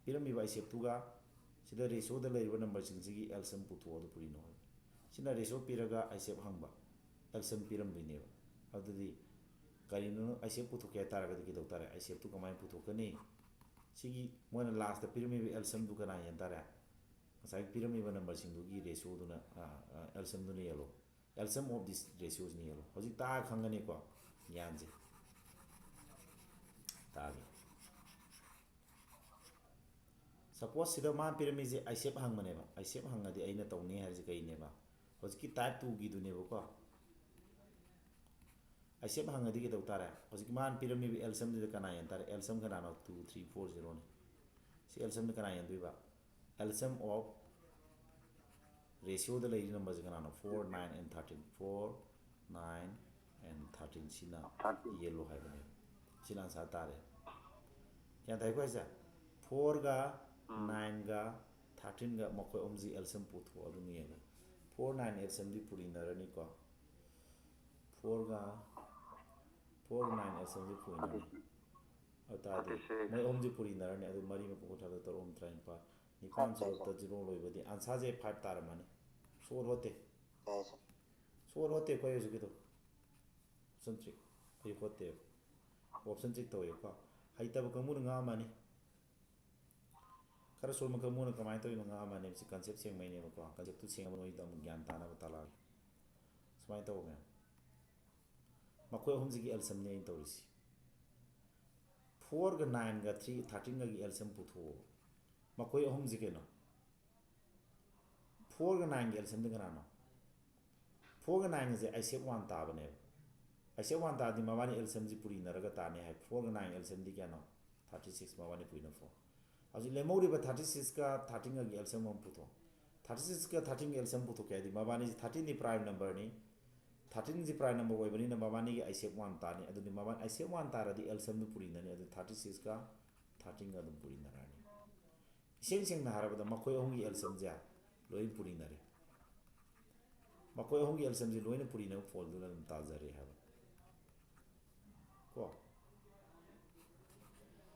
ꯄꯤꯔꯝꯃꯤꯕ ꯑꯥꯏꯁꯦꯞꯇꯨꯒ ꯁꯤꯗ ꯔꯦꯁꯤꯌꯣꯗ ꯂꯩꯔꯤꯕ ꯅꯝꯕꯔꯁꯤꯡꯁꯤꯒꯤ ꯑꯦꯜꯁꯝ ꯄꯨꯊꯣꯛꯑꯣ, ꯑꯗꯨ ꯄꯨꯔꯤꯅꯣ ꯍꯥꯏꯕ꯫ ꯁꯤꯅ ꯔꯦꯁꯤꯌꯣ ꯄꯤꯔꯒ ꯑꯥꯏꯁꯦꯞ ꯍꯪꯕ, ꯑꯦꯜꯁꯝ ꯄꯤꯔꯝꯗꯣꯏꯅꯦꯕ꯫ ꯑꯗꯨꯗꯤ ꯀꯔꯤꯅꯣ, ꯑꯥꯏꯁꯦꯞ ꯄꯨꯊꯣꯛꯀꯦ ꯍꯥꯏ ꯇꯥꯔꯒꯗꯤ ꯀꯩꯗꯧ ꯇꯥꯔꯦ? ꯑꯥꯏꯁꯦꯞꯇꯨ ꯀꯃꯥꯏꯅ ꯄꯨꯊꯣꯛꯀꯅꯤ? ꯁꯤꯒꯤ ꯃꯣꯏꯅ ꯂꯥꯁꯇ ꯄꯤꯔꯝꯃꯤꯕ ꯑꯦꯜꯁꯝꯗꯨ ꯀꯅꯥ ꯌꯦꯟ ꯇꯥꯔꯦ? ꯉꯁꯥꯏ ꯄꯤꯔꯝꯃꯤꯕ ꯅꯝꯕꯔꯁꯤꯡꯗꯨꯒꯤ ꯔꯦꯁꯤꯌꯣꯗꯨꯅ, ꯑꯦꯜꯁꯝꯗꯨꯅ ꯌꯦꯜꯂꯣ꯫ L C M of this ꯔꯦꯁꯤꯌꯣꯁꯤꯅ ꯌꯦꯜꯂꯣ꯫ ꯍꯧꯖꯤꯛ ꯇꯥꯛꯑ ꯈꯪꯒꯅꯤꯀꯣ ꯒ꯭ꯌꯥꯟꯁꯦ꯫ ꯇꯥꯛꯑꯒꯦ꯫ ꯁꯄꯣꯁ ꯁꯤꯗ ꯃꯥꯅ ꯄꯤꯔꯝꯃꯤꯁꯦ ꯑꯥꯏꯁꯦꯞ ꯍꯪꯕꯅꯦꯕ꯫ ꯑꯥꯏꯁꯦꯞ ꯍꯪꯉꯗꯤ ꯑꯩꯅ ꯇꯧꯅꯤ ꯍꯥꯏꯔꯤꯁꯦ ꯀꯩꯅꯦꯕ? ꯍꯧꯖꯤꯛꯀꯤ ꯇꯥꯏꯞ ꯇꯨꯒꯤꯗꯨꯅꯦꯕꯀꯣ꯫ ꯑꯥꯏ ꯁꯤ ꯑꯦꯐ ꯍꯪꯉꯗꯤ ꯀꯩꯗꯧ ꯇꯥꯔꯦ? ꯍꯧꯖꯤꯛꯀꯤ ꯃꯥꯅ ꯄꯤꯔꯝꯃꯤꯕ ꯑꯦꯜꯁꯤꯌꯝꯗꯨꯗ ꯀꯅꯥ ꯌꯦꯟ ꯇꯥꯔꯦ? ꯑꯦꯜꯁꯤꯌꯝ ꯀꯅꯥꯅꯣ? Two, three, four, zero ꯅꯤ꯫ ꯁꯤ ꯑꯦꯜꯁꯤꯌꯝꯗ ꯀꯅꯥ ꯌꯦꯟꯗꯣꯏꯕ? L C M of ratioꯗ ꯂꯩꯔꯤ numberꯁꯦ ꯀꯅꯥꯅꯣ? Four, nine and thirteen꯫ Four, nine and thirteen ꯁꯤꯅ ꯌꯦꯜꯂꯣ ꯍꯥꯏꯕꯅꯦ꯫ ꯁꯤꯅ answer ꯇꯥꯔꯦ꯫ ꯒ꯭ꯌꯥꯟ ꯇꯥꯏꯀꯣ ꯍꯥꯏꯁꯦ? Fourꯒ, nineꯒ, thirteenꯒ ꯃꯈꯣꯏ ꯑꯍꯨꯝꯁꯤ L C M ꯄꯨꯊꯣꯛꯑꯣ, ꯑꯗꯨꯝ ꯌꯦꯡꯉꯦ꯫ Four, nine L C Mꯗꯤ ꯄꯨꯔꯤꯅꯔꯅꯤꯀꯣ꯫ Fourꯒ, four, nine L C Mꯗꯤ ꯄꯨꯔꯤꯅꯔꯅꯤ꯫ ꯑꯗꯨ ꯇꯥꯔꯗꯤ ꯃꯣꯏ ꯑꯍꯨꯝꯁꯤ ꯄꯨꯔꯤꯅꯔꯅꯤ꯫ ꯑꯗꯨ ꯃꯔꯤ ꯃꯄꯨ ꯀꯨꯟꯊ꯭ꯔꯥ, ꯇꯔꯨꯛ ꯑꯍꯨꯝ ꯇꯔꯥꯅꯤꯄꯥꯜ, ꯅꯤꯄꯥꯟ ꯁꯣꯔꯣꯛꯇ zero ꯂꯣꯏꯕꯗꯤ answerꯁꯦ five ꯇꯥꯔꯝꯃꯅꯤ꯫ ꯁꯣꯔ ꯍꯣꯠꯇꯦ꯫ ꯁꯣꯔ ꯍꯣꯠꯇꯦ ꯑꯩꯈꯣꯏ ꯍꯧꯖꯤꯛꯀꯤꯗꯣ꯫ Option trick꯫ ꯑꯩ ꯍꯣꯠꯇꯦꯕ꯫ Option trick ꯇꯧꯋꯦꯕꯀꯣ꯫ ꯍꯩꯇꯕ ꯀꯥꯡꯕꯨꯅ ꯉꯥꯡꯉꯝꯃꯅꯤ꯫ ꯈꯔ ꯁꯣꯟꯕ ꯀꯥꯡꯕꯨꯅ ꯀꯃꯥꯏꯅ ꯇꯧꯔꯤꯅꯣ ꯉꯥꯡꯉꯝꯃꯅꯤ꯫ ꯁꯤ concept ꯁꯦꯡꯕꯩꯅꯦꯕꯀꯣ꯫ Conceptꯇꯨ ꯁꯦꯡꯉꯕ ꯅꯣꯏꯗ ꯑꯃꯨꯛ ꯒ꯭ꯌꯥꯟ ꯇꯥꯅꯕ ꯇꯥꯛꯂꯛꯑꯒꯦ꯫ ꯁꯨꯃꯥꯏꯅ ꯇꯧꯕ ꯃꯌꯥꯝ꯫ ꯃꯈꯣꯏ ꯑꯍꯨꯝꯁꯤꯒꯤ L C Mꯅꯦ ꯑꯩꯅ ꯇꯧꯔꯤꯁꯤ꯫ Fourꯒ, nineꯒ, three, thirteenꯒꯒꯤ L C M ꯄꯨꯊꯣꯛꯑꯣ꯫ ꯃꯈꯣꯏ ꯑꯍꯨꯝꯁꯤ ꯀꯩꯅꯣ? Fourꯒ nineꯒꯤ L C Mꯗꯤ ꯀꯅꯥꯅꯣ? Fourꯒ nineꯒꯁꯦ I C F one ꯇꯥꯕꯅꯦꯕ꯫ I C F one ꯇꯥꯔꯗꯤ ꯃꯕꯥꯅꯤ L C Mꯁꯤ ꯄꯨꯔꯤꯅꯔꯒ ꯇꯥꯅꯤ ꯍꯥꯏ꯫ Fourꯒ nine L C Mꯗꯤ ꯀꯌꯥꯅꯣ? Thirty six, ꯃꯕꯥꯅꯤ ꯄꯨꯔꯤꯅ four꯫ ꯍꯧꯖꯤꯛ ꯂꯦꯝꯍꯧꯔꯤꯕ thirty sixꯀ thirteenꯒꯒꯤ L C M ꯑꯃ ꯄꯨꯊꯣꯛ꯫ Thirty sixꯀ thirteenꯒꯤ L C M ꯄꯨꯊꯣꯛꯀꯦ ꯍꯥꯏꯗꯤ ꯃꯕꯥꯅꯤꯁꯤ, thirteenꯗꯤ prime numberꯅꯤ꯫ Thirteenꯁꯤ prime number ꯑꯣꯏꯕꯅꯤꯅ ꯃꯕꯥꯅꯤꯒꯤ I C F one ꯇꯥꯅꯤ꯫ ꯑꯗꯨꯗꯤ ꯃꯕꯥꯅꯤ I C F one ꯇꯥꯔꯗꯤ L C Mꯗꯨ ꯄꯨꯔꯤꯅꯔꯅꯤ꯫ ꯑꯗꯨ thirty sixꯀ thirteenꯒ ꯑꯗꯨꯝ ꯄꯨꯔꯤꯅꯔꯅꯤ꯫ ꯏꯁꯦꯡ ꯁꯦꯡꯅ ꯍꯥꯏꯔꯕꯗ ꯃꯈꯣꯏ ꯑꯍꯨꯝꯒꯤ L C Mꯁꯦ ꯂꯣꯏ ꯄꯨꯔꯤꯅꯔꯦ꯫ ꯃꯈꯣꯏ ꯑꯍꯨꯝꯒꯤ L C Mꯁꯦ ꯂꯣꯏꯅ ꯄꯨꯔꯤꯅꯕ ꯐꯣꯜꯗꯨꯅ ꯑꯗꯨꯝ ꯇꯥꯖꯔꯦ ꯍꯥꯏꯕ꯫ ꯀꯣ?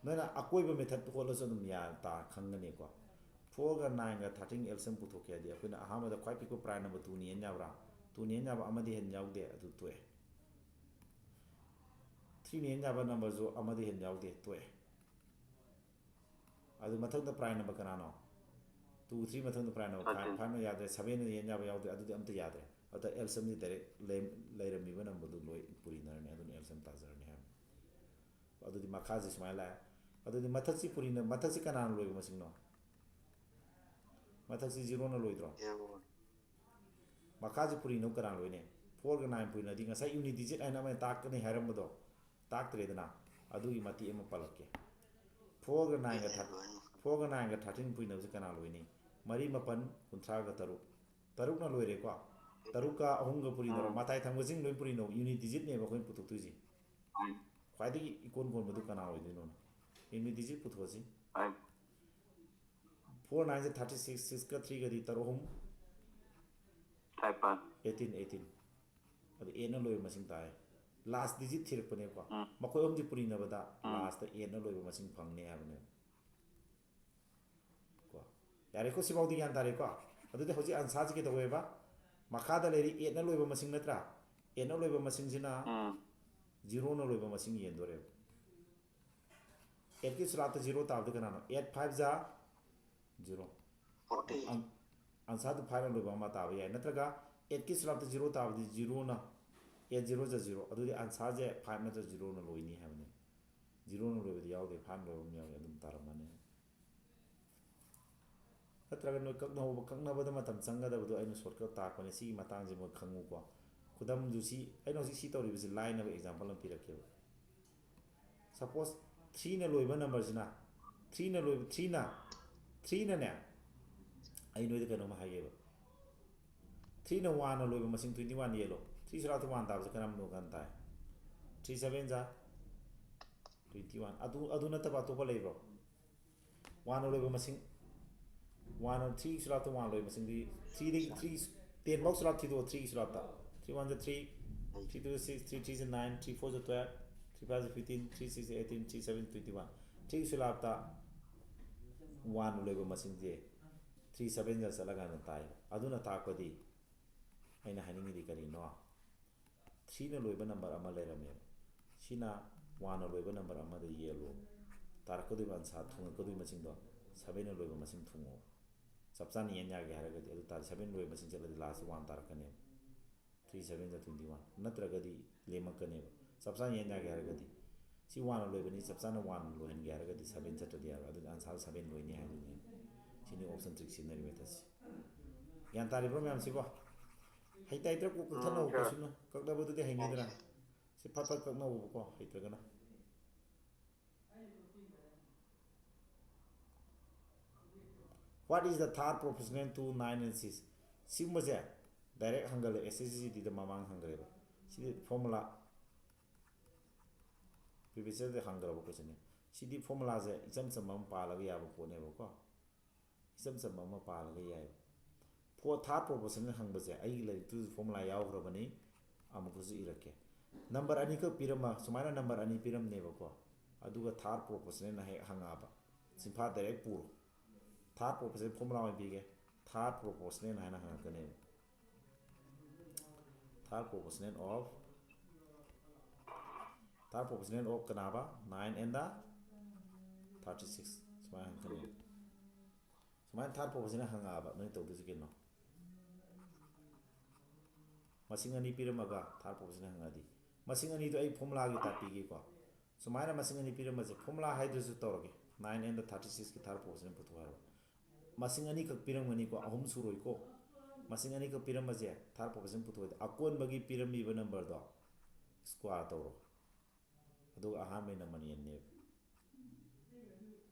ꯅꯣꯏꯅ ꯑꯀꯣꯏꯕ method ꯍꯣꯠꯂꯁꯨ ꯑꯗꯨꯝ ꯌꯥ-, ꯇꯥ-, ꯈꯪꯒꯅꯤꯀꯣ꯫ Fourꯒ nineꯒ thirteenꯒ L C M ꯄꯨꯊꯣꯛꯀꯦ ꯍꯥꯏꯗꯤ ꯑꯩꯈꯣꯏꯅ ꯑꯍꯥꯟꯕꯗ ꯈ꯭ꯋꯥꯏ ꯄꯤꯛꯄ prime number twoꯅꯤ ꯍꯦꯟ ꯌꯥꯕ꯭ꯔꯥ? Twoꯅꯤ ꯍꯦꯟ ꯌꯥꯕ ꯑꯃꯗꯤ ꯍꯦꯟ ꯌꯥꯎꯗꯦ, ꯑꯗꯨ ꯇꯣꯛꯑꯦ꯫ Threeꯅꯤ ꯍꯦꯟ ꯌꯥꯕ numberꯁꯨ ꯑꯃꯗꯤ ꯍꯦꯟ ꯌꯥꯎꯗꯦ, ꯇꯣꯛꯑꯦ꯫ ꯑꯗꯨ ꯃꯊꯪꯗ prime number ꯀꯅꯥꯅꯣ? Two, three ꯃꯊꯪꯗ prime number five, fiveꯅ ꯌꯥꯗ꯭ꯔꯦ, sevenꯅ ꯍꯦꯟ ꯌꯥꯕ ꯌꯥꯎꯗ꯭ꯔꯦ, ꯑꯗꯨꯗꯤ ꯑꯝꯇ ꯌꯥꯗ꯭ꯔꯦ꯫ ꯑꯗ L C Mꯗꯤ direct ꯂꯩ-, ꯂꯩꯔꯝꯃꯤꯕ numberꯗꯨ ꯂꯣꯏ ꯄꯨꯔꯤꯅꯔꯅꯤ, ꯑꯗꯨꯅ L C M ꯇꯥꯖꯔꯅꯤ ꯍꯥꯏꯕꯅꯤ꯫ ꯑꯗꯨꯗꯤ ꯃꯈꯥꯁꯤ ꯁꯨꯃꯥꯏꯅ ꯂꯥꯛꯑꯦ꯫ ꯑꯗꯨꯗꯤ ꯃꯊꯛꯁꯤ ꯄꯨꯔꯤꯅ-, ꯃꯊꯛꯁꯤ ꯀꯅꯥꯅ ꯂꯣꯏꯕ ꯃꯁꯤꯡꯅꯣ? ꯃꯊꯛꯁꯤ zeroꯅ ꯂꯣꯏꯗ꯭ꯔꯣ? Zeroꯅ꯫ ꯃꯈꯥꯁꯤ ꯄꯨꯔꯤꯅ ꯀꯅꯥ ꯂꯣꯏꯅꯤ? ꯐꯣꯔꯒ ꯅꯥꯏꯟ ꯄꯨꯏꯅꯗꯤ ꯉꯁꯥꯏ ꯌꯨꯅꯤꯠ ꯗꯤꯖꯤꯠ ꯍꯥꯏꯅ ꯑꯃ ꯇꯥꯛꯀꯅꯤ ꯍꯥꯏꯔꯝꯕꯗꯣ ꯇꯥꯛꯇ꯭ꯔꯦꯗꯅ꯫ ꯑꯗꯨꯒꯤ ꯃꯇꯦꯛ ꯑꯃ ꯄꯜꯂꯛꯀꯦ꯫ ꯐꯣꯔꯒ ꯅꯥꯏꯟꯒ ꯊꯥꯔ ꯐꯣꯔꯒ ꯅꯥꯏꯟꯒ ꯊꯥꯔꯇꯤꯟ ꯄꯨꯏꯅꯕꯁꯦ ꯀꯅꯥ ꯂꯣꯏꯅꯤ? ꯃꯔꯤ ꯃꯥꯄꯟ ꯀꯨꯟꯊ꯭ꯔꯥꯒ ꯇꯔꯨꯛ꯫ ꯇꯔꯨꯛꯅ ꯂꯣꯏꯔꯦꯀꯣ꯫ ꯇꯔꯨꯛꯀ ꯑꯍꯨꯝꯒ ꯄꯨꯔꯤꯅꯣ? ꯎꯝ꯫ ꯃꯇꯥꯏ ꯊꯪꯕꯁꯤꯡ ꯂꯣꯏ ꯄꯨꯔꯤꯅꯣ? ꯌꯨꯅꯤꯠ ꯗꯤꯖꯤꯠꯅꯦꯕ ꯑꯩꯈꯣꯏꯅ ꯄꯨꯊꯣꯛꯇꯣꯏꯁꯦ꯫ ꯎꯝ꯫ ꯈ꯭ꯋꯥꯏꯗꯒꯤ ꯏꯀꯣꯟ ꯀꯣꯟꯕꯗꯨ ꯀꯅꯥ ꯑꯣꯏꯗꯣꯏꯅꯣ? ꯌꯨꯅꯤꯠ ꯗꯤꯖꯤꯠ ꯄꯨꯊꯣꯛꯑꯁꯤ꯫ ꯐꯥꯏꯚ꯫ ꯐꯣꯔ ꯅꯥꯏꯟꯁꯦ ꯊꯥꯔꯇꯤ ꯁꯤꯛꯁ, ꯁꯤꯛꯁꯀ ꯊ꯭ꯔꯤꯒꯗꯤ ꯇꯔꯨꯛ ꯑꯍꯨꯝ ꯐꯥꯏꯚ ꯐꯥꯏꯚ꯫ Eighteen, eighteen. ꯑꯗꯨ ꯑꯦꯠꯅ ꯂꯣꯏꯕ ꯃꯁꯤꯡ ꯇꯥꯏ꯫ ꯂꯥꯁ ꯗꯤꯖꯤꯠ ꯊꯤꯔꯛꯄꯅꯦꯕꯀꯣ꯫ ꯎꯝ꯫ ꯃꯈꯣꯏ ꯑꯍꯨꯝꯁꯤ ꯄꯨꯔꯤꯅꯕꯗ ꯎꯝ꯫ ꯂꯥꯁꯇ ꯑꯦꯠꯅ ꯂꯣꯏꯕ ꯃꯁꯤꯡ ꯐꯪꯅꯤ ꯍꯥꯏꯕꯅꯦꯕ꯫ ꯀꯣ꯫ ꯌꯥꯔꯦꯀꯣ, ꯁꯤꯐꯥꯎꯗꯤ ꯒ꯭ꯌꯥꯟ ꯇꯥꯔꯦꯀꯣ? ꯑꯗꯨꯗꯤ ꯍꯧꯖꯤꯛ ꯑꯟꯁꯥꯔꯁꯤ ꯀꯩꯗꯧꯋꯦꯕ? ꯃꯈꯥꯗ ꯂꯩꯔꯤ ꯑꯦꯠꯅ ꯂꯣꯏꯕ ꯃꯁꯤꯡ ꯅꯠꯇ꯭ꯔꯥ? ꯑꯦꯠꯅ ꯂꯣꯏꯕ ꯃꯁꯤꯡꯁꯤꯅ ꯎꯝ꯫ ꯖꯤꯔꯣꯅ ꯂꯣꯏꯕ ꯃꯁꯤꯡ ꯌꯦꯟꯗꯣꯔꯦꯕ꯫ ꯑꯦꯠꯀꯤ ꯁꯨꯂꯥꯞꯇ ꯖꯤꯔꯣ ꯇꯥꯕꯗꯤ ꯀꯅꯥꯅꯣ? ꯑꯦꯠ ꯐꯥꯏꯚ ꯖꯥ ꯖꯤꯔꯣ꯫ ꯐꯣꯔꯇꯤ꯫ ꯑꯟ-, ꯑꯟꯁꯥꯔꯗꯨ ꯐꯥꯏꯚꯅ ꯂꯣꯏꯕ ꯑꯃ ꯇꯥꯕ ꯌꯥꯏ, ꯅꯠꯇ꯭ꯔꯒ ꯑꯦꯠꯀꯤ ꯁꯨꯂꯥꯞꯇ ꯖꯤꯔꯣ ꯇꯥꯕꯗꯤ ꯖꯤꯔꯣꯅ, ꯑꯦꯠ ꯖꯤꯔꯣ ꯖꯥ ꯖꯤꯔꯣ, ꯑꯗꯨꯗꯤ ꯑꯟꯁꯥꯔꯁꯦ ꯐꯥꯏꯚ ꯅꯠꯇ꯭ꯔ ꯖꯤꯔꯣꯅ ꯂꯣꯏꯅꯤ ꯍꯥꯏꯕꯅꯤ꯫ ꯖꯤꯔꯣꯅ ꯂꯣꯏꯕꯗꯤ ꯌꯥꯎꯗꯦ, ꯐꯥꯏꯚꯅ ꯂꯣꯏꯕ ꯑꯃ ꯌꯥꯎꯏ, ꯑꯗꯨꯝ ꯇꯥꯔꯝꯃꯅꯤ꯫ ꯅꯠꯇ꯭ꯔꯒ ꯅꯣꯏ ꯀꯛꯅꯍꯧꯕ, ꯀꯛꯅꯕꯗ ꯃꯇꯝ ꯆꯪꯒꯗꯕꯗꯣ ꯑꯩꯅ ꯁꯣꯔꯠꯀꯠ ꯇꯥꯛꯄꯅꯦ, ꯁꯤꯒꯤ ꯃꯇꯥꯡꯁꯤ ꯃꯣꯏ ꯈꯪꯉꯨꯀꯣ꯫ ꯈꯨꯗꯝꯗꯨ ꯁꯤ, ꯑꯩꯅ ꯍꯧꯖꯤꯛ ꯁꯤ ꯇꯧꯔꯤꯕꯁꯤ ꯂꯥꯏꯅꯕ ꯑꯦꯛꯖꯥꯝꯄꯜ ꯑꯃ ꯄꯤꯔꯛꯀꯦꯕ꯫ ꯁꯄꯣꯁ ꯊ꯭ꯔꯤꯅ ꯂꯣꯏꯕ ꯅꯝꯕꯔꯁꯤꯅ, ꯊ꯭ꯔꯤꯅ ꯂꯣꯏꯕ, ꯊ꯭ꯔꯤꯅ, ꯊ꯭ꯔꯤꯅꯅꯦ, ꯑꯩ ꯅꯣꯏꯗ ꯀꯩꯅꯣꯝꯃ ꯍꯥꯏꯒꯦꯕ꯫ ꯊ꯭ꯔꯤꯅ ꯋꯥꯟꯅ ꯂꯣꯏꯕ ꯃꯁꯤꯡ ꯇ꯭ꯋꯦꯟꯇꯤ ꯋꯥꯟ ꯌꯦꯜꯂꯣ꯫ ꯊ꯭ꯔꯤ ꯁꯨꯂꯥꯞꯇ ꯋꯥꯟ ꯇꯥꯕꯁꯦ ꯀꯔꯝꯕꯅꯣ ꯀꯥꯟ ꯇꯥꯏ? ꯊ꯭ꯔꯤ ꯁꯚꯦꯟ ꯖꯥ ꯇ꯭ꯋꯦꯟꯇꯤ ꯋꯥꯟ꯫ ꯑꯗꯨ, ꯑꯗꯨ ꯅꯠꯇꯕ ꯑꯇꯣꯞꯄ ꯂꯩꯕ꯭ꯔꯣ? ꯋꯥꯟꯅ ꯂꯣꯏꯕ ꯃꯁꯤꯡ, ꯋꯥꯟꯅ ꯊ꯭ꯔꯤ ꯁꯨꯂꯥꯞꯇ ꯋꯥꯟ ꯂꯣꯏꯕ ꯃꯁꯤꯡꯗꯤ, ꯊ꯭ꯔꯤꯗꯒꯤ ꯊ꯭ꯔꯤ, ꯇꯦꯟ ꯐꯥꯎ ꯁꯨꯂꯥꯞ ꯊꯤꯗꯣꯛꯑꯣ, ꯊ꯭ꯔꯤꯒꯤ ꯁꯨꯂꯥꯞꯇ꯫ ꯊ꯭ꯔꯤ ꯋꯥꯟ ꯖꯥ ꯊ꯭ꯔꯤ, ꯊ꯭ꯔꯤ ꯇꯨ ꯖꯥ ꯁꯤꯛꯁ, ꯊ꯭ꯔꯤ ꯊ꯭ꯔꯤ ꯖꯥ ꯅꯥꯏꯟ, ꯊ꯭ꯔꯤ ꯐꯣꯔ ꯖꯥ ꯇ꯭ꯋꯦꯜꯐ, ꯊ꯭ꯔꯤ ꯐꯥꯏꯚ ꯖꯥ ꯐꯤꯐꯇꯤꯟ, ꯊ꯭ꯔꯤ ꯁꯤꯛꯁ ꯖꯥ eighteen, three seven twenty one. ꯊ꯭ꯔꯤꯒꯤ ꯁꯨꯂꯥꯞꯇ ꯋꯥꯟꯅ ꯂꯣꯏꯕ ꯃꯁꯤꯡꯁꯦ ꯊ꯭ꯔꯤ ꯁꯚꯦꯟ ꯖꯥ ꯆꯠꯂꯀꯥꯟꯗ ꯇꯥꯏ꯫ ꯑꯗꯨꯅ ꯇꯥꯛꯄꯗꯤ ꯑꯩꯅ ꯍꯥꯏꯅꯤꯡꯉꯤꯗꯤ ꯀꯔꯤꯅꯣ? ꯊ꯭ꯔꯤꯅ ꯂꯣꯏꯕ ꯅꯝꯕꯔ ꯑꯃ ꯂꯩꯔꯝꯃꯦꯕ꯫ ꯁꯤꯅ ꯋꯥꯟꯅ ꯂꯣꯏꯕ ꯅꯝꯕꯔ ꯑꯃꯗ ꯌꯦꯜꯂꯣ꯫ ꯇꯥꯔꯛꯀꯗꯣꯏꯕ ꯑꯟꯁꯥꯔ ꯊꯨꯡꯉꯛꯀꯗꯣꯏꯕ ꯃꯁꯤꯡꯗꯣ ꯁꯚꯦꯟꯅ ꯂꯣꯏꯕ ꯃꯁꯤꯡ ꯊꯨꯡꯉꯣ꯫ ꯆꯞ ꯆꯥꯅ ꯌꯦꯟ ꯌꯥꯒꯦ ꯍꯥꯏꯔꯒꯗꯤ, ꯑꯗꯨ ꯇꯥꯔꯗꯤ ꯁꯚꯦꯟ ꯂꯣꯏꯕ ꯃꯁꯤꯡ ꯆꯠꯂꯗꯤ ꯂꯥꯁꯇ ꯋꯥꯟ ꯇꯥꯔꯛꯀꯅꯦꯕ꯫ ꯊ꯭ꯔꯤ ꯁꯚꯦꯟ ꯖꯥ ꯇ꯭ꯋꯦꯟꯇꯤ ꯋꯥꯟ꯫ ꯅꯠꯇ꯭ꯔꯒꯗꯤ ꯂꯦꯝꯃꯛꯀꯅꯦꯕ꯫ ꯆꯞ ꯆꯥꯅ ꯌꯦꯟ ꯌꯥꯒꯦ ꯍꯥꯏꯔꯒꯗꯤ ꯁꯤ ꯋꯥꯟꯅ ꯂꯣꯏꯕꯅꯤ, ꯆꯞ ꯆꯥꯅ ꯋꯥꯟ ꯂꯣꯏꯍꯟꯒꯦ ꯍꯥꯏꯔꯒꯗꯤ ꯁꯚꯦꯟ ꯆꯠꯇ꯭ꯔꯗꯤ ꯌꯥꯔꯣꯏ꯫ ꯑꯗꯨꯗꯤ ꯑꯟꯁꯥꯔ ꯁꯚꯦꯟ ꯂꯣꯏꯅꯤ ꯍꯥꯏꯗꯨꯅꯤ꯫ ꯁꯤꯅꯤ ꯑꯣꯞꯁꯟ ꯇ꯭ꯔꯤꯛ ꯁꯤꯖꯤꯟꯅꯔꯤ ꯃꯦꯊꯠꯁꯦ꯫ ꯒ꯭ꯌꯥꯟ ꯇꯥꯔꯤꯕ꯭ꯔꯣ ꯃꯌꯥꯝꯁꯤꯕꯣ? ꯍꯩꯇ ꯍꯩꯇ꯭ꯔ ꯀꯣꯛ ꯀꯛꯊꯠꯅꯧꯕ꯫ ꯀꯣꯏꯁꯟ ꯀꯛꯅꯕꯗꯨꯗꯤ ꯍꯩꯅꯤꯗꯅ꯫ ꯁꯤ ꯐꯠ ꯐꯠ ꯀꯛꯅꯧꯕꯀꯣ, ꯍꯩꯇ꯭ꯔꯒꯅ꯫ What is the third proportional to nine and six? ꯁꯤꯒꯨꯝꯕꯁꯦ ꯗꯥꯏꯔꯦꯛ ꯍꯪꯒꯠꯂꯦ, ꯑꯦꯁ ꯑꯦꯁ ꯁꯤ ꯖꯤ ꯗꯤꯗ ꯃꯃꯥꯡ ꯍꯪꯈ꯭ꯔꯦꯕ꯫ ꯁꯤꯗꯤ ꯐꯣꯔꯃꯨꯂꯥ ꯄ꯭ꯔꯤꯚꯤꯌꯁ ꯌꯔꯗ ꯍꯪꯈ꯭ꯔꯕ ꯀꯣꯏꯁꯟꯅꯤ꯫ ꯁꯤꯗꯤ ꯐꯣꯔꯃꯨꯂꯥꯁꯦ ꯏꯆꯝ ꯆꯝꯕ ꯑꯃ ꯄꯥꯜꯂꯒ ꯌꯥꯕ ꯄꯣꯠꯅꯦꯕꯀꯣ꯫ ꯏꯆꯝ ꯆꯝꯕ ꯑꯃ ꯄꯥꯜꯂꯒ ꯌꯥꯏ꯫ ꯐꯣꯔ ꯊꯥꯔꯠ ꯄ꯭ꯔꯣꯄꯣꯁꯅꯦꯜ ꯍꯪꯕꯁꯦ ꯑꯩꯒꯤ ꯂꯥꯏꯔꯤꯛꯇꯨꯗ ꯐꯣꯔꯃꯨꯂꯥ ꯌꯥꯎꯈ꯭ꯔꯕꯅꯤ꯫ ꯑꯃꯨꯛꯀꯁꯨ ꯏꯔꯛꯀꯦ꯫ ꯅꯝꯕꯔ ꯑꯅꯤꯈꯛ ꯄꯤꯔꯝꯃ, ꯁꯨꯃꯥꯏꯅ ꯅꯝꯕꯔ ꯑꯅꯤ ꯄꯤꯔꯝꯅꯦꯕꯀꯣ꯫ ꯑꯗꯨꯒ ꯊꯥꯔꯠ ꯄ꯭ꯔꯣꯄꯣꯁꯅꯦꯜꯅ ꯍꯦꯛ ꯍꯪꯉꯛꯑꯕ, ꯁꯤꯐꯥ ꯗꯥꯏꯔꯦꯛ ꯄꯨꯔꯣ꯫ ꯊꯥꯔꯠ ꯄ꯭ꯔꯣꯄꯣꯁꯅꯦꯜ ꯐꯣꯔꯃꯨꯂꯥ ꯑꯣꯏꯅ ꯄꯤꯒꯦ꯫ ꯊꯥꯔꯠ ꯄ꯭ꯔꯣꯄꯣꯁꯅꯦꯜ ꯍꯥꯏꯅ ꯍꯪꯉꯛꯀꯅꯦꯕ꯫ Third proportional of, third proportional of ꯀꯅꯥꯕ? Nine and the thirty six꯫ ꯁꯨꯃꯥꯏꯅ ꯍꯪꯉꯛꯀꯅꯦꯕ꯫ ꯁꯨꯃꯥꯏꯅ ꯊꯥꯔꯠ ꯄ꯭ꯔꯣꯄꯣꯁꯅꯦꯜ ꯍꯪꯉꯛꯑꯕ, ꯅꯣꯏ ꯇꯧꯗꯣꯏꯁꯤ ꯀꯩꯅꯣ? ꯃꯁꯤꯡ ꯑꯅꯤ ꯄꯤꯔꯝꯃꯒ ꯊꯥꯔꯠ ꯄ꯭ꯔꯣꯄꯣꯁꯅꯦꯜ ꯍꯪꯉꯛꯑꯗꯤ, ꯃꯁꯤꯡ ꯑꯅꯤꯗꯣ ꯑꯩ ꯐꯣꯔꯃꯨꯂꯥꯒꯤ ꯇꯥꯏꯞ ꯄꯤꯒꯦꯀꯣ꯫ ꯁꯨꯃꯥꯏꯅ ꯃꯁꯤꯡ ꯑꯅꯤ ꯄꯤꯔꯝꯕꯁꯦ, ꯐꯣꯔꯃꯨꯂꯥ ꯍꯥꯏꯗ꯭ꯔꯁꯨ ꯇꯧꯔꯒꯦ, nine and the thirty six ꯀꯤ ꯊꯥꯔꯠ ꯄ꯭ꯔꯣꯄꯣꯁꯅꯦꯜ ꯄꯨꯊꯣꯛ ꯍꯥꯏꯔꯣ꯫ ꯃꯁꯤꯡ ꯑꯅꯤꯈꯛ ꯄꯤꯔꯝꯒꯅꯤꯀꯣ, ꯑꯍꯨꯝ ꯁꯨꯔꯣꯏꯀꯣ꯫ ꯃꯁꯤꯡ ꯑꯅꯤꯈꯛ ꯄꯤꯔꯝꯕꯁꯦ ꯊꯥꯔꯠ ꯄ꯭ꯔꯣꯄꯣꯁꯅꯦꯜ ꯄꯨꯊꯣꯛꯑꯗꯤ, ꯑꯀꯣꯟꯕꯒꯤ ꯄꯤꯔꯝꯃꯤꯕ ꯅꯝꯕꯔꯗꯣ ꯁ꯭ꯀ꯭ꯋꯥꯔ ꯇꯧꯔꯣ, ꯑꯗꯨꯒ ꯑꯍꯥꯟꯕꯒꯤ ꯅꯝꯕꯔꯅ ꯌꯦꯟꯅꯦꯕ꯫